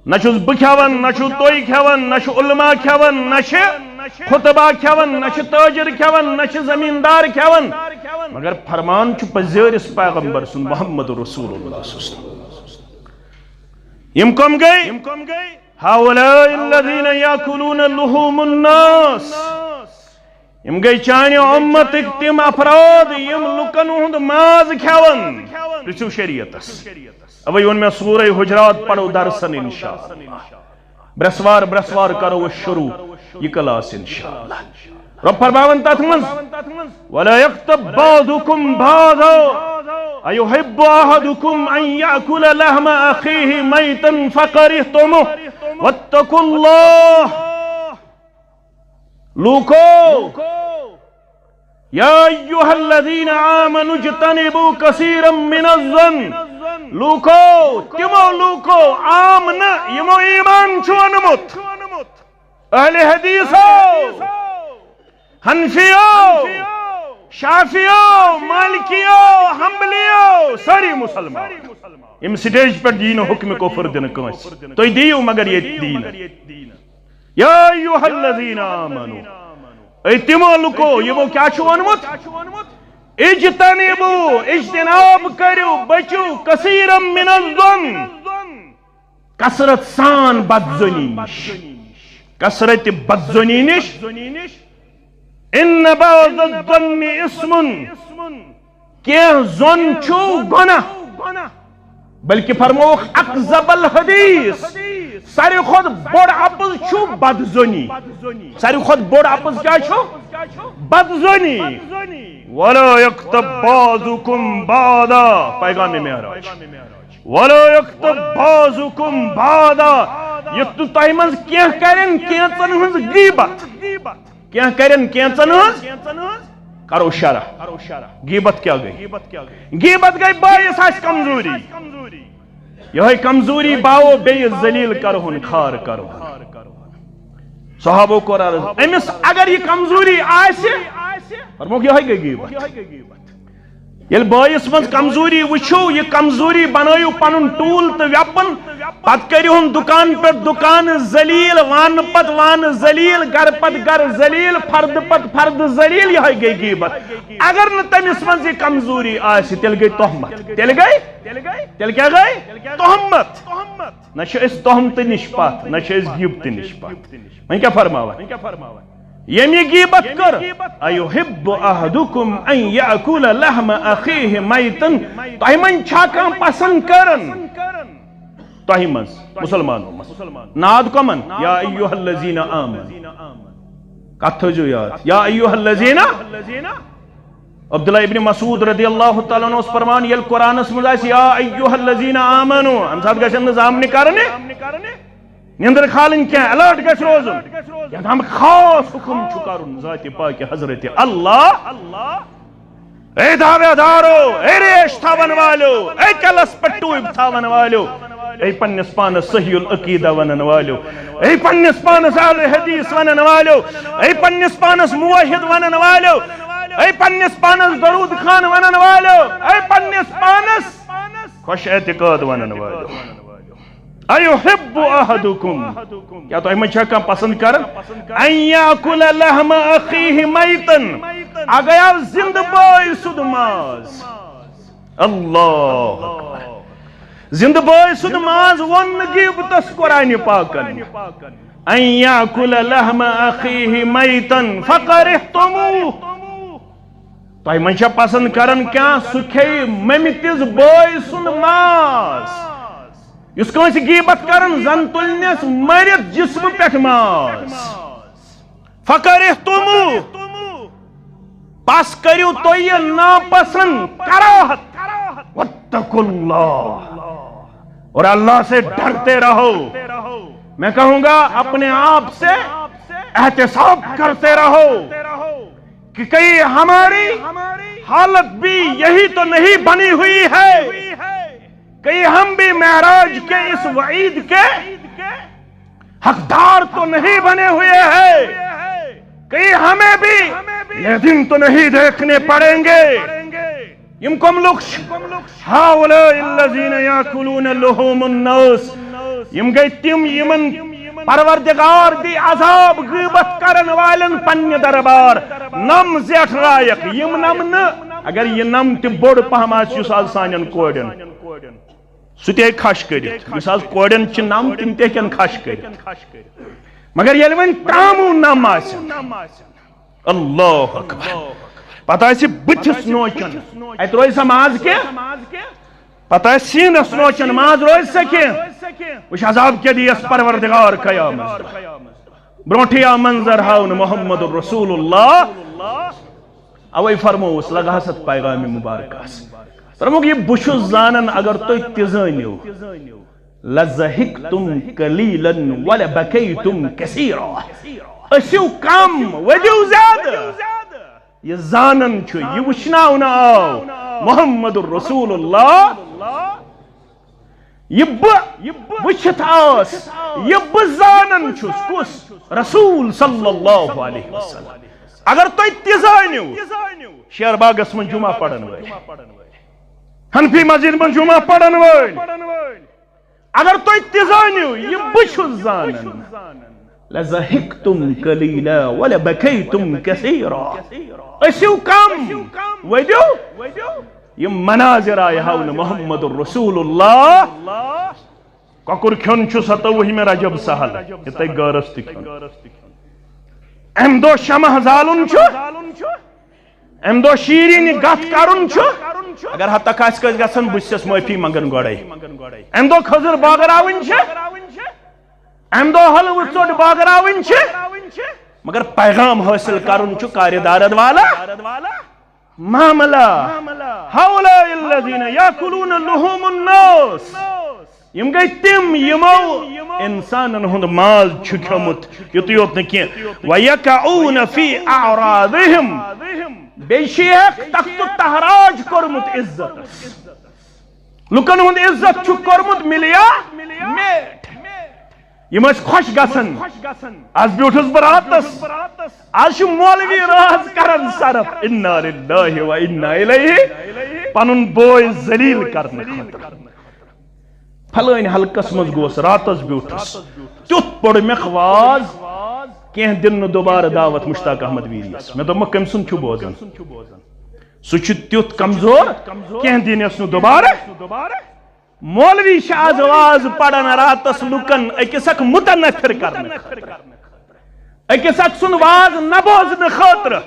نہ چھُس بہٕ کھٮ۪وان، نہ چھُو تُہۍ کھٮ۪وان، نہ چھُ علماء کھٮ۪وان، نہ چھِ خطبہ کھٮ۪وان، نہ چھِ تٲجر کھٮ۪وان، نہ چھِ زمیٖندار کھٮ۪وان۔ مگر فرمان چھُ پٔزیٲرِس پیغمبر سُنٛد، محمد رسول اللہ صلی اللہ علیہ وسلم۔ یِم کم گٔے؟ "هؤلاء الذين يأكلون لحوم الناس"۔ یِم گٔے چانہِ اُمتٕکۍ تِم افراد، یِم لُکن ہُنٛد ماز کھٮ۪وان۔ پرٛژھِو شریعتس۔ اوے ووٚن مےٚ، سورہ حجرات پرو درسن انشاءاللہ۔ برٛٮ۪سوار، برٛٮ۪سوار کرو أسۍ شروع یہِ کلاس انشاءاللہ۔ رب فرماوان تتھ منٛز، "ولا يغتب بعضكم بعضا أيحب أحدكم أن يأكل لحم أخيه ميتا فكرهتموه واتقوا الله"۔ لوٗکو، یا ایھا الذین آمنوا اجتنبوا کثیرا من الظن۔ لوٗکو، تِمو لوٗکو، عام نہٕ، یِمو ایمان چھُ اوٚنمُت۔ اہل حدیثو، حنفیو، شافعیو، مالکیو، حنبلیو، سٲری مسلمان۔ یِم سٹیج پٮ۪ٹھ دِیِو نہٕ حکمِ کفر دِنہٕ کٲنٛسہِ۔ تُہۍ دِیِو مگر ییٚتہِ دِیِو نہٕ۔ یا ایھا الذین آمنوا، اے تِمو لُکو، یِمو کیٛاہ چھُ ووٚنمُت؟ اجتنبوا، اجتناب کٔرِو، بٔچِو، کثیرا من الظن، کثرت سان بدظنی نِش، کثرت بدظنی نِش۔ ان بعض الظن اثم، کینٛہہ ظۄن چھُ گۄناہ، بلکہ فرمووُکھ اکذب الحدیث، ساروی کھۄتہٕ بوٚڑ اپُز چھُ بدظنی۔ ساروی کھۄتہٕ بوٚڑ اپُز کیٛاہ چھُ؟ بدظنی۔ ولا یغتب بعضکم بعضا، پیغام معراج۔ ولا یغتب بعضکم بعضا، یُتھ نہٕ تۄہہِ منٛز کینٛہہ کرن کینٛژن ہٕنٛز غیبت۔ کینٛہہ کرن کینٛژن ہٕنٛز۔ کرو شرح۔ غیبت کیٛاہ گٔے؟ غیبت گٔے باعث آسہِ کمزوری۔ یِہوٚے کمزوری باوو بیٚیہِ ذلیل کرہون، خار کرہون۔ صحابو کوٚر عرض، أمِس اگر یہِ کمزوری آسہِ، فرمووُکھ، یِہوٚے گٔے غیبت۔ ییٚلہِ بٲیِس منٛز کمزوری وٕچھِو، یہِ کمزوری بنٲیِو پنُن ٹوٗل تہٕ ویپن، پتہٕ کٔرِہُن دُکان پٮ۪ٹھ دُکان ذلیل، وانہٕ پتہٕ وانہٕ ذلیل، گرٕ پتہٕ گرٕ ذلیل، فردٕ پتہٕ فردٕ ذلیل، یِہوٚے گٔے غیبت۔ اگر نہٕ تٔمِس منٛز یہِ کمزوری آسہِ، تیٚلہِ گٔے تہمت۔ تیٚلہِ گٔے؟ تیٚلہِ کیٛاہ گٔے؟ تہمت۔ نہ چھِ أسۍ تہمتہٕ نِش پتھ، نہ چھِ أسۍ غیبتہٕ نِش پتھ۔ وۄنۍ کیٛاہ فرماوان؟ ییٚمۍ یہِ غیبت کٔر، ایحب احدکم ان یاکل لحم اخیہ میتا، تۄہہِ منٛز چھا کانٛہہ پسند کران؟ تۄہہِ منٛز، مسلمانو منٛز۔ ناد کمن؟ یا ایھا الذین آمنوا۔ کتھ تھٲوزیو یاد، یا ایھا الذین۔ عبداللہ ابن مسعود رضی اللہ تعالیٰ عنہ اوس فرمان، ییٚلہِ قرآنس منٛز آسہِ یا ایھا الذین آمنوا، امہِ ساتہٕ گژھن نہٕ زامنہِ کرنہِ، نیندر کھالٕنۍ کینٛہہ، الرٹ گژھِ روزُن۔ یتھ ہم خاص حکم چھُ کرُن ذاتِ پاکِ حضرت اللہ۔ اے دعوے دارو، اے ریش تھاون والو، اے کلس پٹوب تھاون والو، اے پننس پانس صحیح العقیدہ ونن والو، اے پننس پانس اہل حدیث ونن والو، اے پننس پانس موحد ونن والو، اے پننس پانس درود خان ونن والو، اے پننس پانس خوش اعتقاد ونن والو۔ أيحب أحدكم، کیا تۄہہِ منٛز چھا کانٛہہ پسند کران، أن يأكل لحم أخيه ميتا، اگر آو زندٕ بٲے سُنٛد ماز؟ اللہ اکبر۔ زندٕ بٲے سُنٛد ماز ووٚن نہٕ غیبتس قرآنِ پاکن۔ أن يأكل لحم أخيه ميتا فكرهتموه۔ تۄہہِ منٛز چھا پسند کران کیا سُہ کھیٚیہِ مٔمتِس بٲے سُنٛد ماز؟ یُس کٲنٛسہِ غیبت کران، زن تُلنس مٔرِتھ جسمہٕ پٮ۪ٹھ ماز۔ فکرہتموہ، پس کٔرِو تُہۍ یہِ ناپسند، کراہت۔ واتقوا اللہ، اور اللہ سے ڈرتے رہو۔ میں کہوں گا، اپنے آپ سے احتساب کرتے رہو کہ کہیں ہماری حالت بھی یہی تو نہیں بنی ہوئی ہے، کہیں ہم بھی معراج کے اس وعید کے حقدار تو نہیں بنے ہوئے ہیں، کہیں ہمیں بھی یہ دن تو نہیں دیکھنے پڑیں گے۔ یم کم لوگ چھِ؟ هؤلاء الذين يأكلون لحوم الناس۔ یم گٔے تِم یمن پروردگار دی عذاب غیبت کرن والن پننہِ دربار نم زیٹھ رایق۔ یم نم نہٕ، اگر یہ نم تہِ بوٚڑ پہم آسہِ یُس آز سانٮ۪ن کورٮ۪ن، سُہ تہِ ہیٚکہِ کھش کٔرِتھ۔ یُس آز کورٮ۪ن چھِ نم، تِم تہِ ہیٚکن کھش کٔرِتھ۔ مگر ییٚلہِ وۄنۍ ترٛاموٗ نم آسہِ، اللہ اکبر، پتہٕ آسہِ بٕتھِس نوچان، اتہِ روزِ سا ماز کینٛہہ؟ پتہٕ آسہِ سیٖنس نوچان، ماز روزِ سا کینٛہہ؟ وٕچھ عذاب کیٛاہ دِیَس پروردگار قیامت دۄہ۔ برونٛٹھٕے آو منظر ہاونہٕ محمد رسول اللہ۔ اوے فرمووُس، لگہس اتھ پیغامِ مبارکس۔ فرمووُکھ، یہِ بہٕ چھُس زانان، اگر تُہۍ تہِ زٲنِو، لضحکتم قلیلا ولبکیتم کثیرا۔ ٲسِو کم، ؤدِو زیادٕ۔ یہِ زانان چھُ، یہِ وٕچھناونہٕ آو محمد رسول اللہ۔ یہِ بہٕ وٕچھِتھ آس، یہِ بہٕ زانان چھُس، کُس؟ رسول صلی اللہ علیہ وسلم۔ اگر تُہۍ تہِ زٲنِو، شیر باغس منٛز جمعہ پرن وٲلۍ، حنفی مسجد منٛز جمعہ پرن وٲلۍ، اگر تُہۍ تہِ زٲنِو، یہِ بہٕ چھُس زانان، لضحکتم قلیلا ولبکیتم کثیرا۔ ٲسِو کم، ؤدِو۔ یِم مناظر آیہِ ہاونہٕ محمد رسول اللہ۔ کۄکُر کھیوٚن چھُ ستووُہمہِ رجب سہل، یہِ تۄہہِ گٲرس تہِ کھیوٚن۔ امہِ دۄہ شمع زالُن چھُ، امہِ دۄہ شیٖرِنہِ گتھ کرُن چھُ۔ اگر ہتک آسہِ کٲنٛسہِ گژھان، بہٕ چھُسس معٲفی منگان گۄڈے۔ امہِ دۄہ کھٔزٕر بٲگراوٕنۍ چھِ، امہِ دۄہ حلوٕ ژوٚٹ بٲگراوٕنۍ چھِ، مگر پیغام حٲصِل کرُن چھُ کارِ دارد والا معاملہ۔ هؤلاء الذين يأكلون لحوم الناس۔ یِم گٔے تِم یِمو انسانن ہُنٛد ماز چھُ کھیوٚمُت۔ یُتُے یوت نہٕ کینٛہہ، ويقعون في أعراضهم، بیٚیہِ چھِ یہِ تخت و تہراج کوٚرمُت عزتس۔ لُکن ہُنٛد عزت چھُ کوٚرمُت ملیا میٹ۔ یِم ٲسۍ خۄش گژھان۔ از بیوٗٹھُس بہٕ راتس، از چھُ مولوی راز کران صرف۔ انا للہ و انا الیہ۔ پنُن بوے ذلیل کرنہٕ خٲطرٕ۔ فلٲنۍ حلقس منٛز گوس، راتس بیوٗٹھُس، تیُتھ پوٚر مےٚ واز، کینٛہہ دِن نہٕ دوبارٕ دعوت مشتاق احمد ویریس۔ مےٚ دوٚپمَکھ، کٔمۍ سُنٛد چھُ بوزان؟ سُہ چھُ تیُتھ کمزور، کینٛہہ دِن یَس نہٕ دوبارٕ۔ مولوی چھِ از واز پران راتس لُکن أکِس اکھ متنفر کرنہٕ خٲطرٕ، أکِس اکھ سُنٛد واز نہ بوزنہٕ خٲطرٕ۔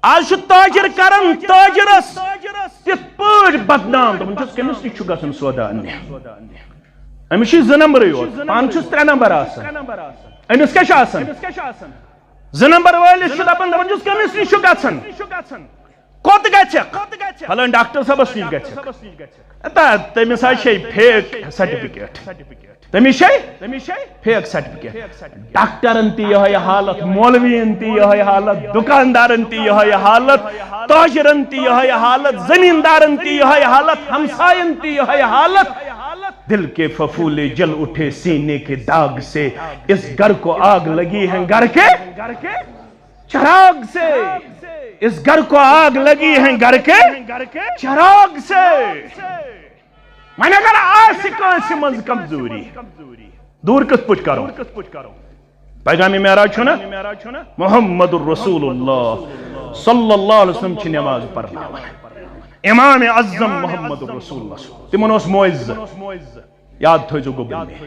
از چھُ تاجر کران تاجرس تِتھ پٲٹھۍ بدنام، دپان چھُس، کٔمِس نِش چھُ گژھُن سودا اننہِ؟ أمِس چھِ زٕ نمبرٕے یوت، پانہٕ چھُس ترٛےٚ نمبر آسان۔ أمِس کیٛاہ چھُ آسان؟ زٕ نمبر وٲلِس چھُ دپان، دپان چھُس، کٔمِس نِش چھُ گژھُن؟ کوٚت گژھکھ؟ فلٲنۍ ڈاکٹر صٲبس نِش گژھکھ۔ تا تٔمِس حظ چھے فیک سرٹیفکیٹ۔ تٔمِس چھے فیک سرٹیفکیٹ۔ ڈاکٹرن تہِ یِہوٚے حالت، مولوین تہِ یِہوٚے حالت، دُکاندارن تہِ یِہوٚے حالت، تاجرن تہِ یِہوٚے حالت، زمیندارن تہِ یِہوٚے حالت، ہمساین تہِ یِہوٚے حالت۔ دل کے پھپھولے جل اٹھے سینے کے داغ سے، اس گھر کو آگ لگی ہے گھر کے چراغ سے، اس گھر کو آگ لگی ہے گھر کے چراغ سے۔ وۄنۍ اگر آ آسہِ کٲنٛسہِ منٛز کمزوری، دوٗر کِتھ پٲٹھۍ کرو؟ پیغام معراج چھُنہ محمد رسول اللہ صلی اللہ علیہ وسلم چھِ نماز پرناوان۔ امام اعظم محمد رسول اللہ صلی اللہ علیہ وسلم، تِمن اوس معجزہ، یاد تھٲیزیو گوٚبُر مےٚ۔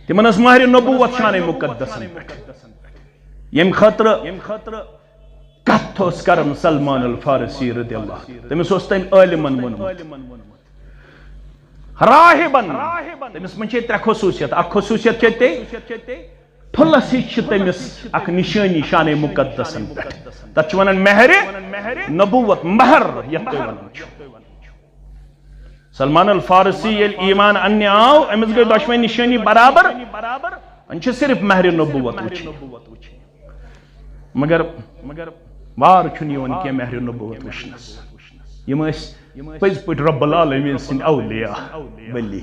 تِمن ٲس مہر نبوت شانِ مقدسن پٮ۪ٹھ، ییٚمہِ خٲطرٕ کتھ اوس کران سلمان الفارسی رضی اللہ عنہ۔ تٔمِس اوس تٔمۍ عٲلمن ووٚنمُت، راہبن، تٔمِس منٛز چھے ترٛےٚ خصوٗصیت۔ اکھ خصوٗصیت چھے تہِ، پھُلس ہِش چھِ تٔمِس اکھ نِشٲنی شانِ مقدسن پٮ۪ٹھ۔ تتھ چھِ ونان مہرِ نبوت، مہر یتھ تُہۍ ونان چھِو۔ سلمان الفارسی ییٚلہِ ایمان اننہِ آو، أمِس گٔے دۄشوے نِشٲنی برابر۔ وۄنۍ چھِ صرف مہرِ نبوت وٕچھِنۍ۔ مگر وار چھُنہٕ یِوان کینٛہہ مہرِ نبوت وٕچھنس۔ یِم ٲسۍ پٔزۍ پٲٹھۍ رب العالمین سٕنٛدۍ اولیاء، ولی۔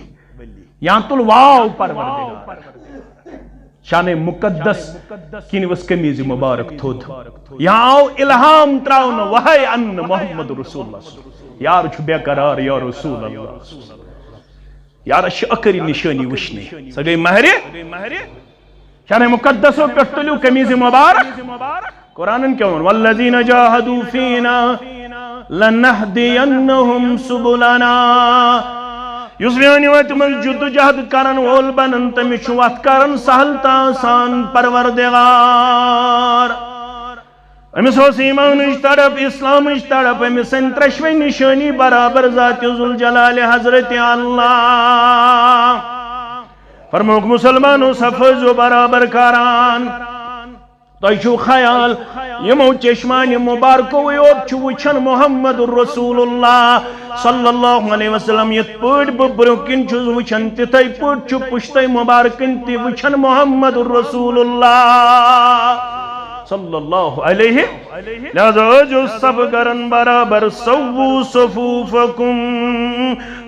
یا تُل واو پروردگار۔ شانِ مقدس کِنۍ ؤژھ قمیٖض مبارک تھوٚد۔ یا آو الہام تراونہٕ، وحی اننہٕ محمد رسول اللہ۔ یار چھُ بے قرار یا رسول اللہ۔ یارس چھِ ٲخری نِشٲنی وٕچھنٕے۔ سۄ گٔے مہرِ۔ شانِ مقدسو پٮ۪ٹھ تُلِو قمیٖض مبارک۔ قرآنن کیٛاہ ووٚن؟ والذین جاہدوا فینا لنہدینہم سبلنا۔ یُس میانہِ وتہِ منٛز جدوجہد کرن وول بنن، تٔمِس چھُ وتھ کرن سہل تہٕ آسان پروردگار۔ أمِس اوس ایمانٕچ تڑپ، اسلامٕچ تڑپ، أمِس سٕنٛدۍ ترٛٮ۪شوَے نِشٲنی برابر ذات ذوالجلال حضرت اللہ۔ فرمووُکھ، مسلمانو، صف ٲسۍزیو برابر کران۔ تۄہہِ چھُو خیال، یِمو چشمانہِ مبارکوٕے یوت چھُ وٕچھان محمد رسول اللہ صلی اللہ علیہ وسلم، یِتھ پٲٹھۍ بہٕ برٛونٛہہ کِنۍ چھُس وٕچھان، تِتھَے پٲٹھۍ چھُ پُشتَے مبارکن تہِ وٕچھان محمد رسول اللہ صلی اللہ علیہ۔ لہذا ٲسۍزیو صف کران برابر، سووا صفوفکم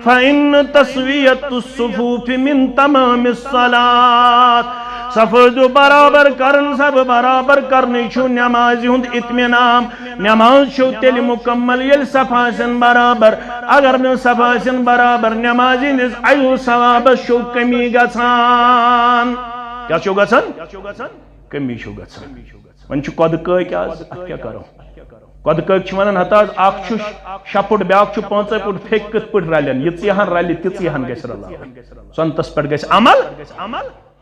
فإن تسویۃ الصفوف من تمام الصلاۃ۔ صف ٲسۍزیو برابر کران، صف برابر کرنٕے چھُ نمازِ ہُنٛد اطمینان۔ نماز چھو تیٚلہِ مکمل، ییٚلہِ صف آسن برابر۔ اگر نہٕ صف آسن برابر، نمازِ ہٕنٛدِس اجر و ثوابس چھو کمی گژھان۔ کیٛاہ چھو گژھان؟ کمی چھو گژھان۔ وۄنۍ چھِ قۄدٕ کٲکۍ آز، اتھ کیٛاہ کرو؟ قۄدٕ کٲکۍ چھِ ونان، ہتہٕ حظ، اکھ چھُ شےٚ فُٹ، بیٛاکھ چھُ پانٛژے فُٹ، پھیٚکہِ کِتھ پٲٹھۍ رلن؟ یہِ ژیہان رلہِ، تہِ ژیہان گژھِ رلاوٕنۍ۔ سنتس پٮ۪ٹھ گژھِ عمل،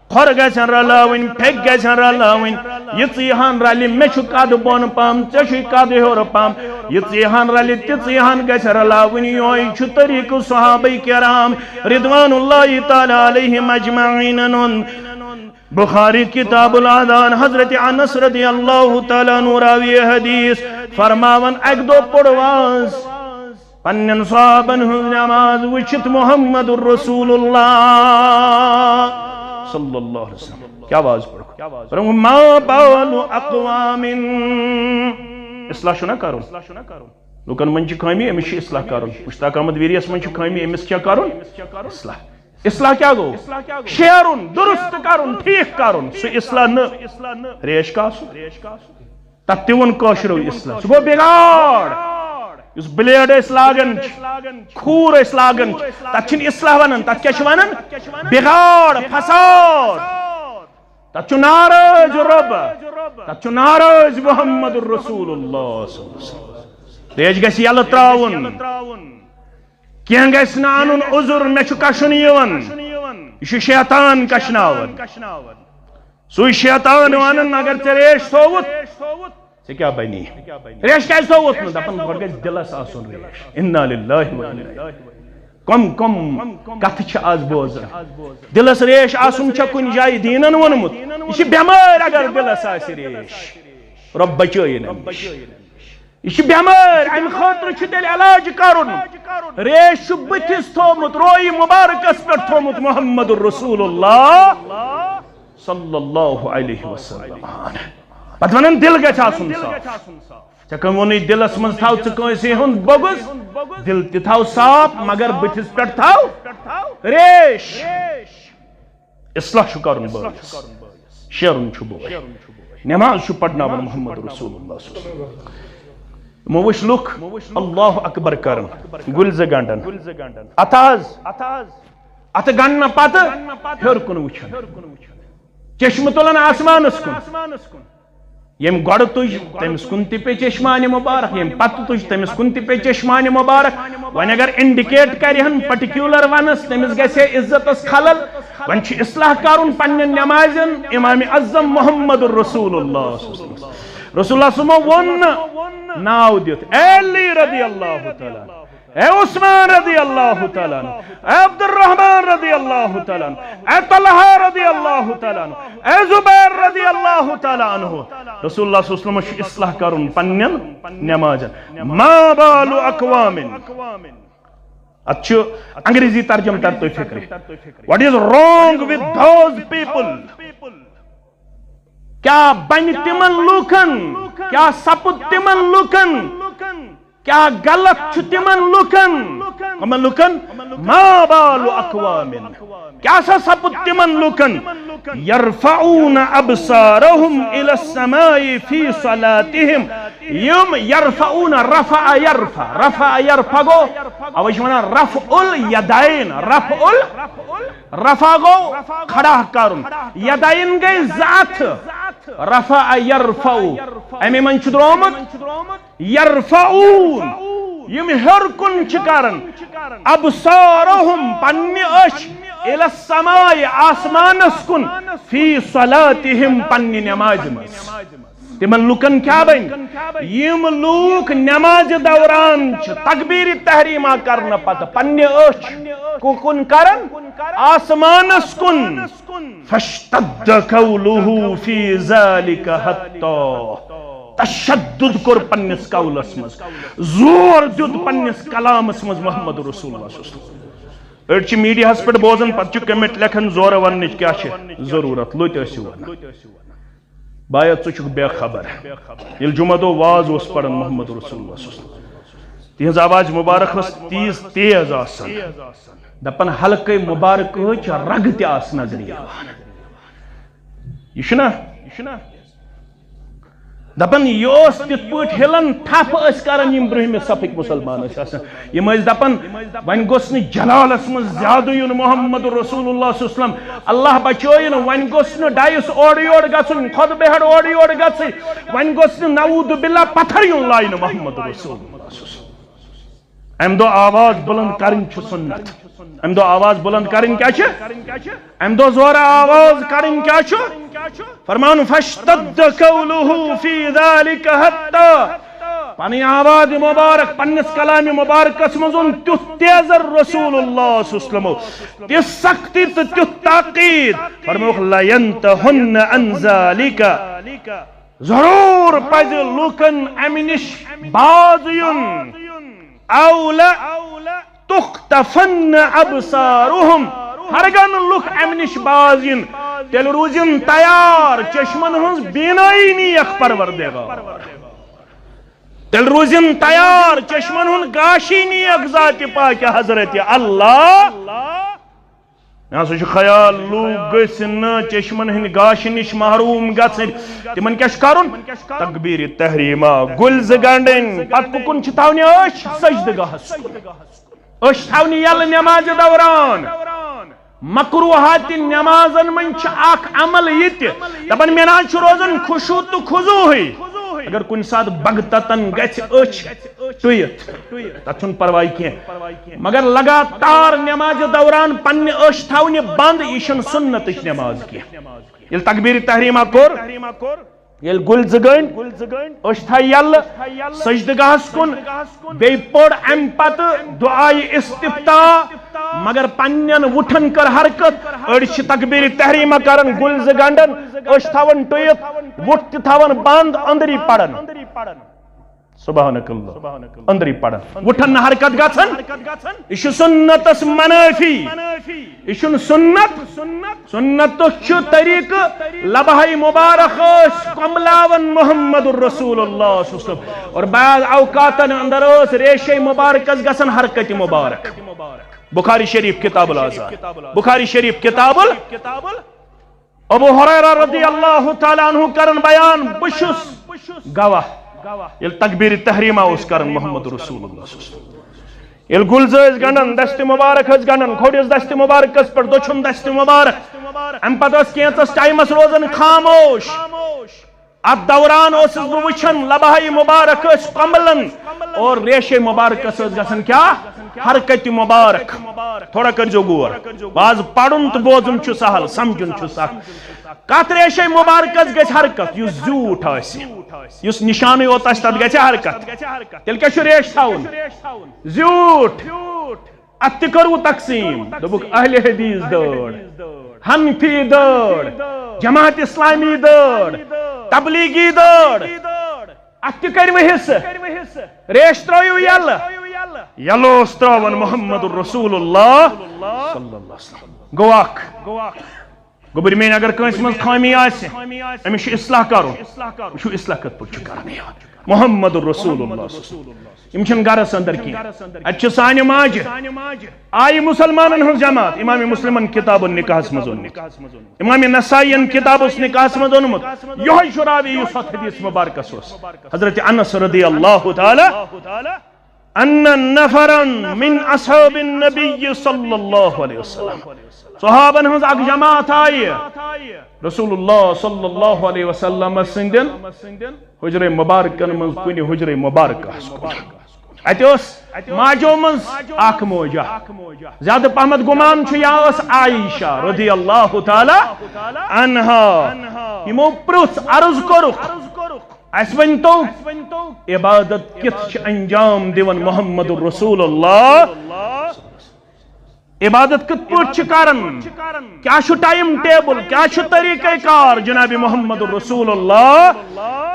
کھۄر گژھن رلاوٕنۍ، پھیٚکہِ گژھن رلاوٕنۍ۔ یہِ ژیہان رلہِ، مےٚ چھُ قد بۄن پہم، ژےٚ چھُے قد ہیوٚر پہم۔ یہِ ژیہان رلہِ، تہِ ژیہان گژھِ رلاوٕنۍ۔ یِہوٚے چھُ طریٖقہٕ صحابہ کرام رضوان اللہ تعالیٰ علیہم اجمعین ہُنٛد۔ بخاری کتاب الاذان، حضرت انس رضی اللہ تعالیٰ عنہ راوی حدیث فرماوان، اکہِ دۄہ پوٚر واز پننٮ۪ن صحابن ہٕنٛز نماز وٕچھِتھ محمد رسول اللہ صلی اللہ علیہ وسلم۔ کیٛاہ واز پوٚرُکھ؟ فرمووُکھ، ما بال اقوام۔ اصلاح چھُنہ کرُن۔ لوٗکن منٛز چھِ خٲمی، أمِس چھِ اصلاح کرُن۔ مشتاق احمد ویریَس منٛز چھِ خٲمی، أمِس کیٛاہ کرُن؟ اصلاح۔ اصلاح کیٛاہ گوٚو؟ شیرُن، درست کرُن، ٹھیٖک کرُن۔ سُہ اصلاح نہٕ ریش کاسُن۔ تتھ تہِ ووٚن کٲشرو اصلاح۔ سُہ گوٚو بگاڑ۔ یُس بلیڈ أسۍ لاگان چھِ، کھوٗر أسۍ لاگان چھِ، تتھ چھِنہٕ اصلاح ونان، تتھ کیٛاہ چھِ ونان؟ بگاڑ، فساد۔ تتھ چھُ ناراض رب، تتھ چھُ ناراض محمد رسول اللہ صلی اللہ علیہ وسلم۔ ریش گژھِ یلہٕ تراوُن۔ کینٛہہ گژھِ نہٕ انُن عذر، مےٚ چھُ کشُن یِوان۔ یہِ چھُ شیطان کشناوان۔ سُے شیطان ونان، اگر ژےٚ ریش تھووُتھ، ژےٚ کیٛاہ بنی؟ ریش کیٛازِ تھووُتھ نہٕ؟ دپان، گۄڈٕ گژھِ دِلس آسُن ریش۔ انا للہ و انا الیہ۔ کم کم کتھٕ چھِ آز بوزان۔ دِلس ریش آسُن چھا کُنہِ جایہِ دیٖنن ووٚنمُت؟ یہِ چھِ بٮ۪مٲرۍ، اگر دِلس آسہِ ریش۔ رۄب بچٲیِن امہِ نِش۔ یہِ چھِ بٮ۪مٲرۍ، امہِ خٲطرٕ چھُ تیٚلہِ علاج کرُن۔ ریش چھُ بٕتھِس تھوٚومُت، رویہِ مبارکس پٮ۪ٹھ تھوٚومُت محمد رسول اللہ صلی اللہ علیہ وسلم۔ پتہٕ ونان، دِل گژھِ آسُن صاف۔ ژےٚ کٔمۍ ووٚنُے دِلس منٛز تھاو ژٕ کٲنٛسہِ ہُنٛد بغض؟ دِل تہِ تھاو صاف، مگر بٕتھِس پٮ۪ٹھ تھاو ریش۔ اصلاح چھُ کرُن بٲیِس، شیرُن چھُ بٲے۔ نماز چھُ پرناوان محمد رسول اللہ صلی اللہ علیہ وسلم۔ یِمو وٕچھ لُکھ اللہ اکبر کران، گُلۍ زٕ گنڈان۔ اتھ حظ اتھٕ گنڈنہٕ پتہٕ ہیوٚر کُن وٕچھان، چشمہٕ تُلان آسمانس کُن۔ ییٚمۍ گۄڈٕ تُج، تٔمِس کُن تہِ پیٚیہِ چشمانِ مُبارک، ییٚمۍ پتہٕ تُج، تٔمِس کُن تہِ پیٚیہِ چشمانِ مُبارک۔ وۄنۍ اگر انڈیکیٹ کرِ ہن پرٹیکیولر ونس، تٔمِس گژھِ ہے عزتس خلل۔ وۄنۍ چھُ اصلاح کرُن پننٮ۪ن نمازن، امام اعظم محمد رسول اللہ صلی اللہ علیہ وسلم۔ رسول اللہ صلی اللہ علیہ وسلم ووٚن نہٕ ناو دِتھ، اے علی رضی اللہ تعالیٰ عنہ، اے عثمان رضی اللہ تعالیٰ عنہ، اے عبد الرحمن رضی اللہ تعالیٰ عنہ، اے طلحہ رضی اللہ تعالیٰ عنہ، اے زبیر رضی اللہ تعالیٰ عنہ۔ رسول اللہ صلی اللہ علیہ وسلم چھُ اصلاح کرُن پننٮ۪ن نمازن۔ ما بال اقوام۔ اتھ چھُ انگریزی ترجمہٕ تر تُہۍ فکرِ۔ What is wrong with those people؟ کیا بنہِ تِمن لوٗکن؟ کیا سپُد تِمن لوٗکن؟ کیا غلط چھُ تِمن لوٗکن؟ کمن لوٗکن؟ ما بال اقوام۔ کیا سا سپُد تِمن لوٗکن؟ یرفعون ابصارهم الی السماء فی صلاتهم۔ یِم یرفعون، رفع یرفع، رفع یرفع گوٚو، اوے چھِ ونان رفع الیدین، رفع ال، رفع گوٚو کھڑا کرُن، یدین گٔے زٕ اتھٕ، رفع یرفع، امی منٛز چھُ درٛامُت یرفعون، یِم ہیوٚر کُن چھِ کران، ابصارهم، پننہِ أچھ، الی السماء، آسمانس کُن، فی صلاتهم، پننہِ نمازِ منٛز۔ تِمن لوٗکن کیٛاہ بنہِ؟ یِم لوٗکھ نمازِ دوران چھِ تکبیرِ تحریمہ کرنہٕ پتہٕ پننہِ أچھ کُ-، کُن کران، آسمانس کُن۔ فاشتد قوله فی ذلک حتی، تشدد کوٚر پننِس قولس منٛز، زور دیُت پننِس کلامس منٛز محمد رسول اللہ صلی اللہ علیہ وسلم۔ أڑۍ چھِ میڈیاہس پٮ۪ٹھ بوزان، پتہٕ چھِ کمنٹ لیکھان، زورٕ وننٕچ کیٛاہ چھِ ضروٗرت، لوٚتۍ ٲسِو ونان۔ بایا، ژٕ چھُکھ بے خبر۔ ییٚلہِ جمعہ دۄہ واز اوس پران محمد رسول اللہ صلی اللہ علیہ وسلم، تِہنٛز آواز مبارک ٲس تیز تیز آسان۔ دپان، حلقے مبارک چھِ رگہٕ تہِ آسہٕ نظرِ یِوان۔ یہِ چھُنہ؟ دپان، یہِ اوس تِتھ پٲٹھۍ ہِلان، ٹھپھ ٲسۍ کران یِم برٛونٛہمہِ صفٕکۍ مُسلمان ٲسۍ آسان۔ یِم ٲسۍ دپان، وۄنۍ گوٚژھ نہٕ جلالس منٛز زیادٕ یُن محمد رسول اللہ صلی اللہ علیہ وسلم۔ اللہ بچٲیِن، وۄنۍ گوٚژھ نہٕ ڈایِس اورٕ یورٕ گژھُن، خۄد بہڑ اورٕ یورٕ گژھٕنۍ، وۄنۍ گوٚژھ نہٕ نعوذ باللہ پتھر یُن لاینہٕ محمد رسول اللہ صلی اللہ علیہ وسلم۔ امہِ دۄہ آواز بلند کرٕنۍ چھُ سُنت۔ امہِ دۄہ آواز بلند کرٕنۍ کیٛاہ چھِ؟ امہِ دۄہ زورٕ آواز کرٕنۍ کیٛاہ چھُ؟ فرمان، فاشتد قوله فی ذلک حتی۔ پنٕنۍ آواز مبارک پننِس کلامِ مبارکس منٛز اوٚن تیُتھ تیزر رسول اللہ صلی اللہ علیہ وسلم، تِژھ سختی تہٕ تیُتھ تاکید۔ فرمووُکھ، لینتہن عن ذلک۔ ضرور پزِ لوٗکن امہِ نِش باز یُن۔ او لتختفن ابصارهم۔ ہرگن لُکھ امہِ نِش باز یِن، تیٚلہِ روٗزِن تیار، چشمن ہٕنٛز بینٲیی نیکھ پروردگار۔ تیٚلہِ روٗزِن تیار، چشمن ہُنٛد گاشی نیکھ ذاتِ پاکہِ حضرت اللہ۔ مےٚ ہسا چھُ خیال، لوٗکھ گٔژھۍ نہٕ چشمن ہٕنٛدِ گاشہِ نِش محروم گژھٕنۍ۔ تِمن کیٛاہ چھُ کرُن؟ تکبیرِ تحریمہ، گُلۍ زٕ گنٛڈٕنۍ، پتہٕ کُکُن چھِ تھاونہِ أچھ؟ سجدٕ گاہس کُن۔ أچھ تھاونہِ یَلہٕ نمازِ دوران۔ مکروہاتِ نمازن منٛز چھُ اکھ عمل یہِ تہِ، دپان، مےٚ نہ حظ چھُ روزان خشوع تہٕ خضوعٕے۔ اگر کُنہِ ساتہٕ بغتتن گژھِ أچھ ٹُیِتھ، تتھ چھُنہٕ پرواے کینٛہہ، مگر لگاتار نمازِ دوران پننہِ أچھ تھاونہِ بند، یہِ چھُنہٕ سُنتٕچ نماز کینٛہہ۔ ییٚلہِ تکبیرِ تحریمہ کوٚر، ییٚلہِ گُلۍ زٕ گٔنٛڈۍ، أچھ تھایہِ یَلہٕ، سجدٕ گاہس کُن، بیٚیہِ پوٚر امہِ پتہٕ دعایہِ استفتاح، مگر پننٮ۪ن وُٹھن کٔر حرکت۔ أڑۍ چھِ تکبیرِ تحریمہ کران، گُلۍ زٕ گنٛڈان، أچھ تھاوان ٹُیِتھ، وُٹھ تہِ تھاوان بند، أنٛدری پران۔ سبحانک اللہ۔ أنٛدری پران۔ وُٹھن نہٕ حرکت گژھان۔ یہِ چھُ سُنتس منٲفی۔ یہِ چھُنہٕ سُنت۔ سُنتُک چھُ طریقہٕ، لبہٕ مبارک ٲسۍ کۄملاوان محمد رسول اللہ صلی اللہ علیہ وسلم۔ اور بعض اوقاتن اندر ٲس ریشے مبارکس گژھان حرکت مبارک۔ بخاری شریف کتاب الازان۔ بخاری شریف کتاب ال-، ابو ہریرہ رضی اللہ تعالیٰ عنہ کران بیان، بہٕ چھُس گواہ، ییٚلہِ تکبیرِ تحریمہ اوس کران محمد رسول اللہ صلی اللہ علیہ وسلم۔ ییٚلہِ گُلزٕ ٲسۍ گنٛڈان، دستِ مبارک ٲسۍ گنٛڈان، کھوٚڑِس دستِ مبارکس پٮ۪ٹھ دٔچھُن دستِ مبارک۔ اَمہِ پتہٕ ٲس کینٛژس ٹایمس روزان خاموش۔ اتھ دوران اوسُس بہٕ وٕچھان، لبہٕ ہائے مبارک ٲسۍ کۄمبلان اور ریشے مبارکس ٲس گژھان کیٛاہ؟ حرکتِ مبارک۔ تھوڑا کٔرۍزیو غور۔ باز پرُن تہٕ بوزُن چھُ سہل، سمجھُن چھُ سخ۔ کتھ ریشے مبارکس گژھِ حرکت؟ یُس زیوٗٹھ آسہِ، یُس نشانٕے یوت آسہِ، تتھ گژھِ حرکت۔ تیٚلہِ کیٛاہ چھُ ریش تھاوُن؟ زیوٗٹھ۔ اتھ تہِ کٔروٕ تقسیٖم، دوٚپُکھ اہلِ حدیث دٲڑ، حنفی دٲڑ، جماعت اسلامی دٲڑ، تبلیغی دٲڑ۔ اتھ تہِ کٔروٕ حصہٕ۔ ریش ترٲیِو یلہٕ۔ یلہٕ اوس ترٛاوان محمد رسول اللہ صلی اللہ علیہ وسلم۔ گوٚو اکھ۔ گوٚبرۍ میٲنۍ، اگر کٲنٛسہِ منٛز خٲمی آسہِ، أمِس چھُ اصلاح کرُن۔ وٕچھِو اصلاح کِتھ پٲٹھۍ چھُ کران۔ محمد رسول اللہ صلی اللہ علیہ وسلم۔ یِم چھِنہٕ گرس اندر کینٛہہ۔ اتہِ چھِ سانہِ ماجہِ۔ آیہِ مسلمانن ہٕنٛز جماعت، امام مسلمن کتاب النکاحس منٛز اوٚنمُت، امام نسائین کتاب النکاحس منٛز اوٚنمُت۔ یِہوٚے چھُ راوی یُس اتھ حدیث مبارکس اوس۔ حضرت انس رضی اللہ تعالی ان نفرا من اصحاب النبی صلی اللہ علیہ وسلم۔ صحابن ہٕنٛز اکھ جماعت آیہِ رسول اللہ صلی اللہ علیہ وسلم سٕنٛدٮ۪ن حجرے مبارکن منٛز کُنہِ حجرے مبارکس کُن۔ اتہِ اوس ماجو منٛز اکھ موجہ۔ زیادٕ پہمتھ گُمان چھُ یا ٲس عائشہ رضی اللہ تعالی عنہا۔ یِمو پرُژھ، عرض کوٚرُکھ، اسہِ ؤنۍ تو، عبادت کِتھ چھِ انجام دِوان محمد رسول اللہ؟ عبادت کِتھ پٲٹھۍ چھِ کران؟ کیٛاہ چھُ ٹائم ٹیبل؟ کیٛاہ چھُ طریقہ کار جناب محمد رسول اللہ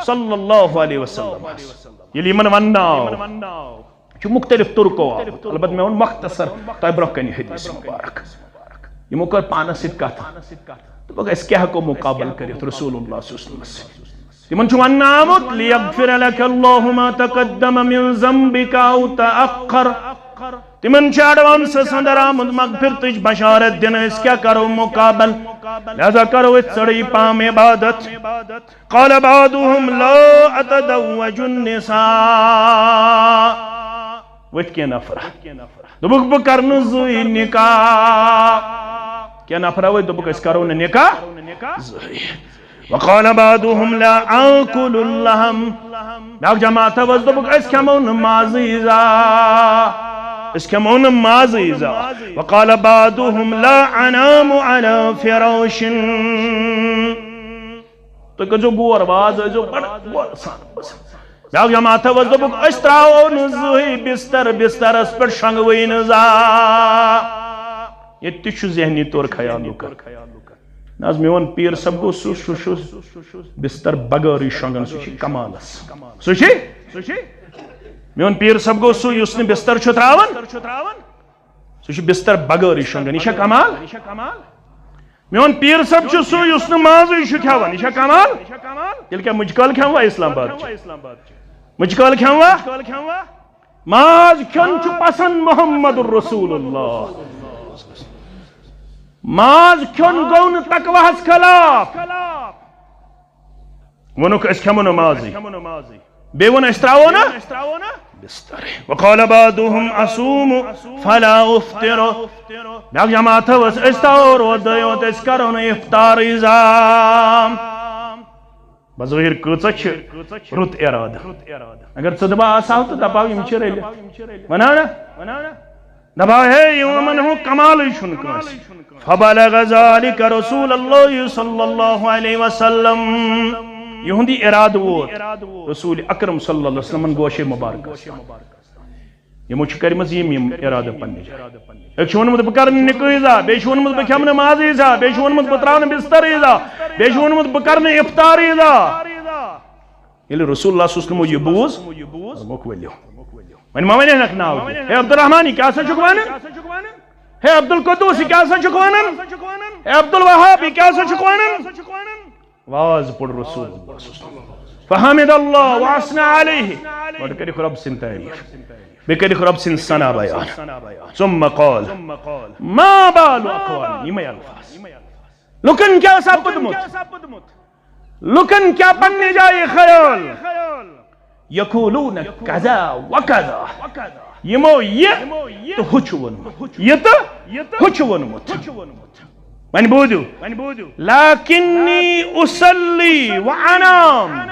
صلی اللہ علیہ وسلم؟ ییٚلہِ یِمن وننہٕ آو، چھُ مختلف طرقو آمُت، البتہ مےٚ ووٚن مختصر تۄہہِ برونٛہہ کنہِ حدیث مبارک۔ یِمو کٔر پانس سۭتۍ کتھ۔ دوٚپُکھ، أسۍ کیٛاہ ہٮ۪کو مقابل کٔرِتھ رسول اللہ صلی اللہ علیہ وسلمس سۭتۍ؟ تِمن چھُ وننہٕ آمُت، "لیغفر لک اللہ ما تقدم من ذنبک او تأخر۔" تِمن چھِ ایڈوانسس اندر آمُت مغفرتٕچ بشارت دِنہٕ، أسۍ کیٛاہ کرو مقابل؟ لہذا کرو أسۍ ژٔرٕے پہم عبادت۔ قال بعضهم لا اتزوج النساء۔ ؤتھۍ کینٛہہ نفر۔ دوٚپُکھ، "بہٕ کرٕ نہٕ زٕے نکاح۔" کینٛہہ نفر ؤتھۍ، دوٚپُکھ، "أسۍ کرو نہٕ نکاح زٕے۔" وقال بعضهم لا آكل اللحم۔ بیٛاکھ جماعت ٲس، دوٚپُکھ، "أسۍ کھٮ۪مو نہٕ مازٕے زا۔ أسۍ کھٮ۪مو نہٕ مازٕے زا۔" وقال بعضهم لا انام على فراش۔ تُہۍ کٔرۍزیو غور، واز ٲسۍزیو بڑٕ غورٕ سان۔ بیٛاکھ جماعت ٲس، دوٚپُکھ، "أسۍ ترٛاوو نہٕ زٕہٕے بستر، بسترس پٮ۪ٹھ شۄنٛگوٕے نہٕ زا۔" ییٚتہِ تہِ چھُ ذہنی طور خیال لُکن۔ نہ حظ، میون پیٖر صٲب گوٚو سُہ، سُہ چھُ بستر بغٲرٕے شۄنٛگان، سُہ چھُ کمالس۔ سُہ چھُ، میون پیٖر صٲب گوٚو سُہ یُس نہٕ بستر چھُ ترٛاوان، سُہ چھُ بستر بغٲرٕے شۄنٛگان۔ یہِ چھا کمال؟ میون پیٖر صٲب چھُ سُہ یُس نہٕ مازٕے چھُ کھٮ۪وان۔ یہِ چھا کمال؟ تیٚلہِ کیٛاہ مُجہِ کٲلۍ کھٮ۪موا اسلام آباد چہِ؟ مُجہِ کٲلۍ کھٮ۪موا؟ ماز کھیوٚن چھُ پسند محمد رسول اللہ۔ ماز کھیوٚن گوٚو نہٕ تقواہس خلاف۔ ووٚنُکھ، "أسۍ کھٮ۪مو نہٕ مازٕے۔" بیٚیہِ ووٚن، "أسۍ ترٛاوو نہٕ بستر۔" وقال بعضهم، "أصوم فلا أفطر۔" بیٛاکھ جماعت ٲس، "أسۍ تھاوو روزٕ یوت، أسۍ کرو نہٕ افطارٕے زام۔" بظٲہِر کۭژاہ چھِ رُت ارادٕ۔ اگر ژٕ دپا آسہٕ ہاو تہٕ دپاو یِم چھِ رٔلِتھ۔ وَنان نا؟ دپاو ہے، یِمن ہُنٛد کمالٕے چھُنہٕ کٲنٛسہِ۔ فبلغ ذلك رسول الله صلى الله عليه وسلم۔ یِہُنٛد یہِ ارادٕ ووت رسول اکرم صلی اللہ علیہ وسلمن گوشے مبارکس۔ یِمو چھِ کٔرمٕژ یِم، یِم ارادٕ پننہِ جایہِ۔ أکۍ چھُ ووٚنمُت، "بہٕ کرٕ نہٕ نِکٲحٕے زا"، بیٚیہِ چھُ ووٚنمُت، "بہٕ کھٮ۪مہٕ نہٕ مازٕے زا"، بیٚیہِ چھُ ووٚنمُت، "بہٕ ترٛاوٕ نہٕ بسترٕے زا"، بیٚیہِ چھُ ووٚنمُت، "بہٕ کرٕ نہٕ افطارٕے زا"۔ ییٚلہِ رسول اللہ صلی اللہ علیہ وسلمو یہِ بوٗز، دوٚپُکھ، "ؤلِو، وۄنۍ ما وَنہِ ہَکھ ناو دِتھ؟ ہے عبدالرحمان، یہِ کیٛاہ سا چھُکھ وَنان؟ ہے عبدالقدوس، یہِ کیٛاہ سا چھُکھ وَنان؟ ہے عبدالوہاب، یہِ کیٛاہ سا چھُکھ وَنان؟" واز پوٚر رسول اللہ صلی اللہ علیہ وسلم۔ فحمد اللہ واثنى عليه۔ گۄڈٕ کٔرِکھ رۄب سٕنٛز تعریٖف۔ بیٚیہِ کٔرِکھ رۄب سٕنٛز ثنا بیان۔ ثم قال، ما بال اقوام، یِمے الفاظ۔ لُکن کیٛاہ سپُدمُت؟ لُکن کیٛاہ پننہِ جایہِ خیال؟ یقولون کذا و کذا۔ یِمو یہِ تہٕ ہُہ چھُ ووٚنمُت، یہِ تہٕ ہُہ چھُ ووٚنمُت۔ وۄنۍ بوٗزِو، لکنی اصلی و انام،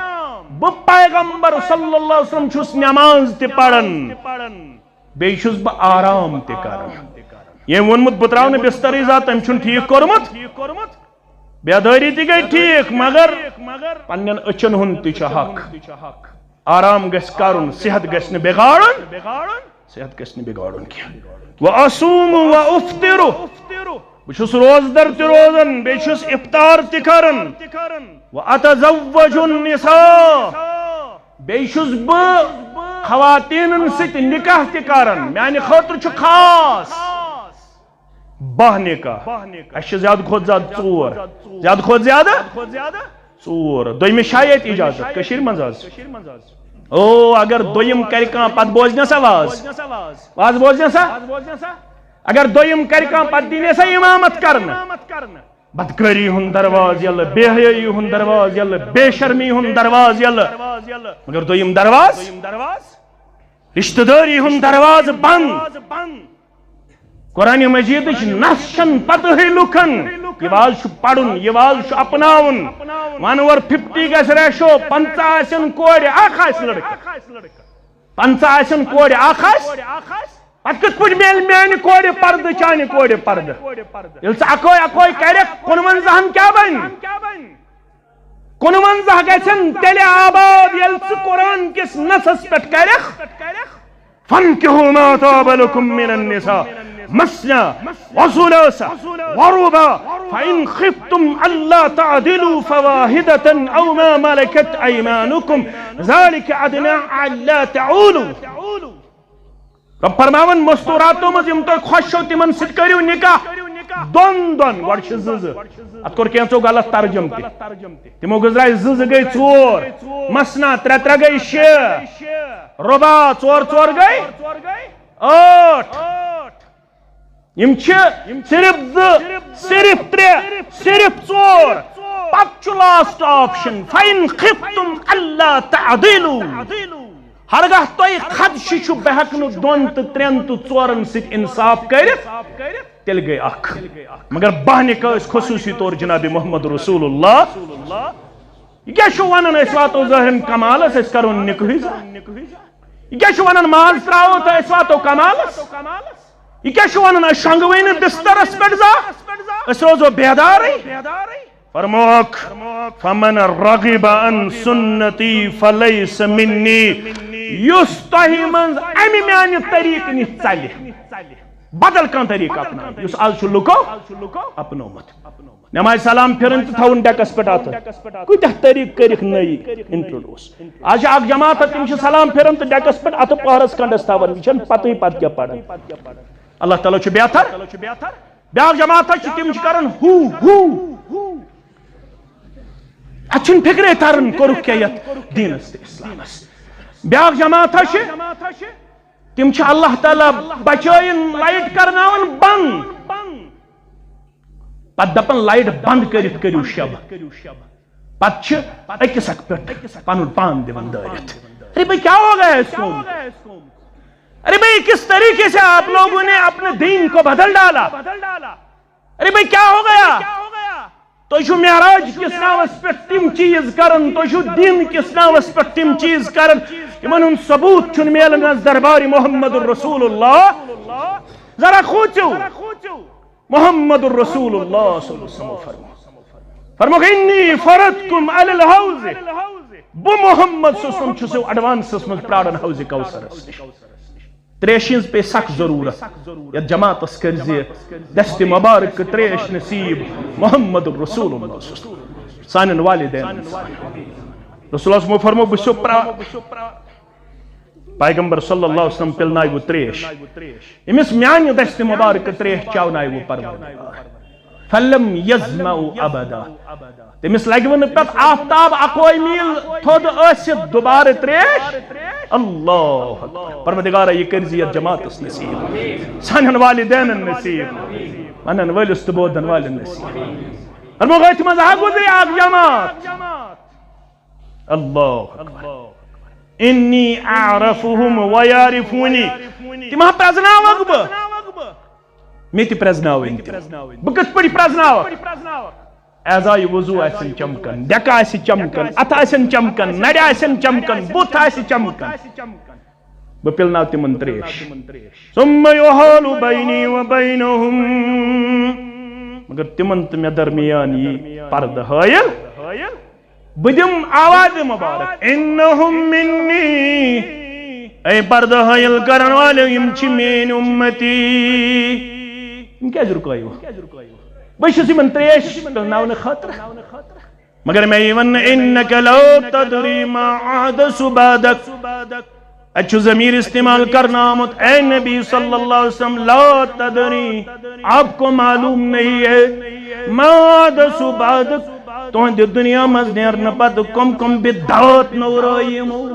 بہٕ پیغمبر صلی اللہ علیہ وسلم چھُس نماز تہِ پران، بیٚیہِ چھُس بہٕ آرام تہِ کران۔ ییٚمۍ ووٚنمُت بہٕ ترٛاوٕ نہٕ بسترٕے زانٛہہ، تٔمۍ چھُنہٕ ٹھیٖک کوٚرمُت۔ بیدٲری تہِ گٔے ٹھیٖک، مگر پننٮ۪ن أچھن ہُنٛد تہِ چھُ حق۔ آرام گژھِ کرُن، صحت گژھِ نہٕ بگاڑُن، صحت گژھِ نہٕ بگاڑُن کینٛہہ۔ و اصوم و افطر، بہٕ چھُس روزدر تہِ روزان، بیٚیہِ چھُس افطار تہِ کران۔ و اتزوج النساء، بیٚیہِ چھُس بہٕ خواتیٖنن سۭتۍ نکاح تہِ کران، میانہِ خٲطرٕ چھُ خاص باہ نکاح۔ اَسہِ چھِ زیادٕ کھۄتہٕ زیادٕ ژور، زیادٕ کھۄتہٕ زیادٕ ژور۔ دوٚیمِس چھا ییٚتہِ اجازت کٔشیٖرِ منٛز آز؟ او، اگر دوٚیِم کرِ کانٛہہ، پتہٕ بوزِ نہ سا واز، واز بوزِ نہ سا؟ اگر دوٚیِم کرِ کانٛہہ، پتہٕ دی نہ سا امامت کرنہٕ۔ بدکٲری ہُنٛد دروازٕ یَلہٕ، بے حیٲیی ہُنٛد دروازٕ یَلہٕ، بے شرمی ہُنٛد دروازٕ یَلہٕ۔ مگر دوٚیِم دروازٕ، رشتہٕ دٲری ہُنٛد دروازٕ بنٛد۔ قرآن مجیدٕچ نس چھَنہٕ پتہٕے لُکن۔ یہِ واز چھُ پرُن، یہِ واز چھُ اپناوُن۔ ون اوور ففٹی گژھِ ریشو، پنٛژاہ آسن کورِ، اکھ آسہِ لڑکہٕ۔ پنٛژاہ آسن کورِ، اکھ آسہِ۔ پتہٕ کِتھ پٲٹھۍ میلہِ میانہِ کورِ پردٕ، چانہِ کورِ پردٕ؟ ییٚلہِ ژٕ اکوے اکوے کرکھ، کُنوَنزاہن کیٛاہ بنہِ؟ کُنوَنزاہ گژھن تیٚلہِ آباد، ییٚلہِ ژٕ قرآن کِس نصس پٮ۪ٹھ کرکھ، فانکحوا ما طاب لکم من النساء مثنی وثلاث ورباع فان خفتم الا تعدلوا فواحدة او ما ملكت ایمانکم ذلک ادنی الا تعولوا۔ رب فرماوان، مستوراتو منٛز یِم تۄہہِ خۄش چھو، تِمن سۭتۍ کٔرِو نکاح۔ دۄن دۄن، گۄڈٕ چھِ زٕ زٕ۔ اتھ کوٚر کینٛژو غلط ترجمہٕ تہِ۔ تِمو گٔنٛزرایہِ زٕ، زٕ گٔے ژور۔ مثنی، ترٛےٚ ترٛےٚ گٔے شےٚ۔ رباع، ژور ژور گٔے ٲٹھ۔ یِم چھِ صرف زٕ، صرف ترٛےٚ، صرف ژور۔ پتہٕ چھُ لاسٹ آپشن، فَإِنْ خِفْتُمْ أَلَّا تَعْدِلُوا۔ ہرگاہ تۄہہِ خدشہِ چھُ، بہٕ ہٮ۪کہٕ نہٕ دۄن تہٕ ترٛٮ۪ن تہٕ ژورن سۭتۍ انصاف کٔرِتھ، تیٚلہِ گٔے اکھ۔ مگر باہ نکاح ٲسۍ خصوٗصی طور جناب محمد رسول اللہ۔ یہِ کیٛاہ چھُ ونان، أسۍ واتو ظٲہرن کمالس، أسۍ کرو نکاحٕے زانٛہہ؟ یہِ کیٛاہ چھُ ونان، ماز ترٛاوو تہٕ أسۍ واتو کمالس؟ یہِ کیٛاہ چھُ ونان، أسۍ شۄنٛگوٕے نہٕ بسترس پٮ۪ٹھ زانٛہہ، أسۍ روزو بیدارٕے؟ فرمووُکھ، فمن رغب عن سنتی فلیس منی، یُس تۄہہِ منٛز امہِ میانہِ طریٖقہٕ نِش ژلہِ، بدل کانٛہہ طریٖقہٕ اپناوِ، یُس از چھُ لُکو اپنومُت۔ نماز سلام پھِرٕنۍ تہٕ تھاوُن ڈیکس پٮ۪ٹھ اَتھٕ۔ کۭتیاہ طریٖقہٕ کٔرِکھ نٔے انٹروڈیوس۔ از چھِ اکھ جماعت، تِم چھِ سلام پھِران تہٕ ڈیکس پٮ۪ٹھ اَتھٕ پہرس کھنڈس تھاوان، یہِ چھَنہٕ پتہٕے پتہٕ کیٛاہ پران۔ اللہ تعالیٰ چھُ بہتر۔ بیٛاکھ جماعت چھِ، تِم چھِ کران ہو ہو۔ اَتھ چھُنہٕ فکرے تران، کوٚرُکھ کیٛاہ یَتھ دیٖنس تہٕ اسلامس۔ بیٛاکھ جماعت چھِ، تِم چھِ اللہ تعالیٰ بچٲیِن لایٹ کرناوان بند۔ پتہٕ دپان، لایٹ بند کٔرِتھ کٔرِو شب۔ پتہٕ چھِ أکِس اکھ پٮ۪ٹھ پنُن پان دِوان دٲرِتھ۔ ارے بھائی، کیا ہو گیا اس قوم کو؟ ارے بھائی، کس طریقے سے آپ لوگوں نے اپنے دین کو بدل ڈالا؟ ارے بھائی، کیا ہو گیا؟ تُہۍ چھِو معراج کِس ناوس پٮ۪ٹھ تِم چیٖز کران، تُہۍ چھِو دین کِس ناوس پٮ۪ٹھ تِم چیٖز کران، یِمن ہُنٛد ثبوت چھُنہٕ میلان از دربارِ محمد رسول اللہ۔ ذرا کھوٗژِو۔ محمد رسول اللہ صلی اللہ علیہ وسلم فرموو، فرمووُکھ، انی فرضتکم علی الحوض، بہٕ محمد صلی اللہ علیہ وسلم چھُسو ایڈوانسس منٛز پراران حوض کوثرس نِش۔ تریشہِ ہٕنٛز پیٚیہِ سخ ضروٗرت۔ یتھ جماعتس کٔرزِ دستِ مبارک تریش نصیب محمد رسول اللہ صلی اللہ علیہ وسلم۔ سانٮ۪ن والدینن۔ رسول اللہ صلی اللہ علیہ وسلم فرموو، بہٕ چھُسو پرا-، پیغمبر صلی اللہ علیہ وسلم پِلنایوٕ تریش۔ أمِس میانہِ دستِ مبارک تریش چاونایوٕ پروردگار۔ فلم یظمأ ابدا۔ تٔمِس لگہِ وۄنۍ نہٕ پتہٕ آفتاب اکوے میٖل تھوٚد ٲسِتھ دوبارٕ تریش۔ اللہ اکبر۔ پروردگارا، یہِ کٔرزِ یتھ جماعتس نصیب، سانٮ۪ن والدینن نصیب، ونن وٲلِس تہٕ بوزن والٮ۪ن نصیب۔ فرمووُکھ، أتھۍ منٛز ہا گُزرِ اکھ جماعت۔ اللہ اکبر۔ انی اعرفہم و یعرفونی۔ تِم ہا پرٛزناوَکھ بہٕ۔ مےٚ تہِ پرٛزناوٕنۍ تِم۔ بہٕ کِتھ پٲٹھۍ پرٛزناوَکھ؟ اعضاء وضو آسن چمکان، ڈیکہ آسہِ چمکان، اتھٕ آسن چمکان، نرِ آسن چمکان، بُتھ آسہِ چمکان۔ بہٕ پِلناو تِمن تریش۔ ثم يحال بيني وبينهم۔ مگر تِمن تہٕ مےٚ درمیان یی پردٕ حٲیِل۔ بہٕ دِمہٕ آواز مبارک، انہم منی۔ اے پردٕ حٲیِل کرن والے، یِم چھِ میٲنۍ اُمتی۔ یِم کیازِ رُکٲیِو؟ بہٕ چھُس یِمن تریش پِلناونہٕ خٲطرٕ۔ مگر مےٚ یی وننہٕ، انک لا تدری ما احدث بعدک۔ اتہِ چھُ ضمیر استعمال کرنہٕ آمُت، اے نبی صلی اللہ علیہ وسلم، لا تدری، آپ کو معلوم نہیں ہے، ما احدث بعدک، تُہنٛدِ دُنیا منٛز نیرنہٕ پتہٕ کم کم بدعات نورٲے یِمو،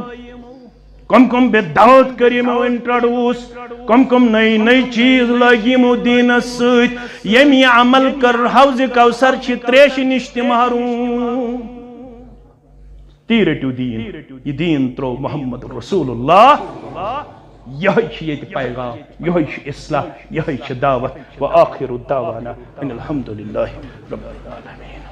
کم کم بدعات کٔر یِمو انٹروڈیوس، کم کم نٔے نٔے چیز لٲگۍ یِمو دیٖنس سۭتۍ، ییٚمۍ یہِ عمل کٔر، حوض کوثر چھِ تریشہِ نِش تہِ محروم۔ تی رٔٹِو دیٖن، یہِ دیٖن ترٛوو محمد رسول اللہ۔ یِہوٚے چھُ ییٚتہِ پیغام، یِہوٚے چھُ اصلاح، یِہوٚے چھِ دعوت۔ وآخر دعوانا ان الحمد للہ رب العالمین۔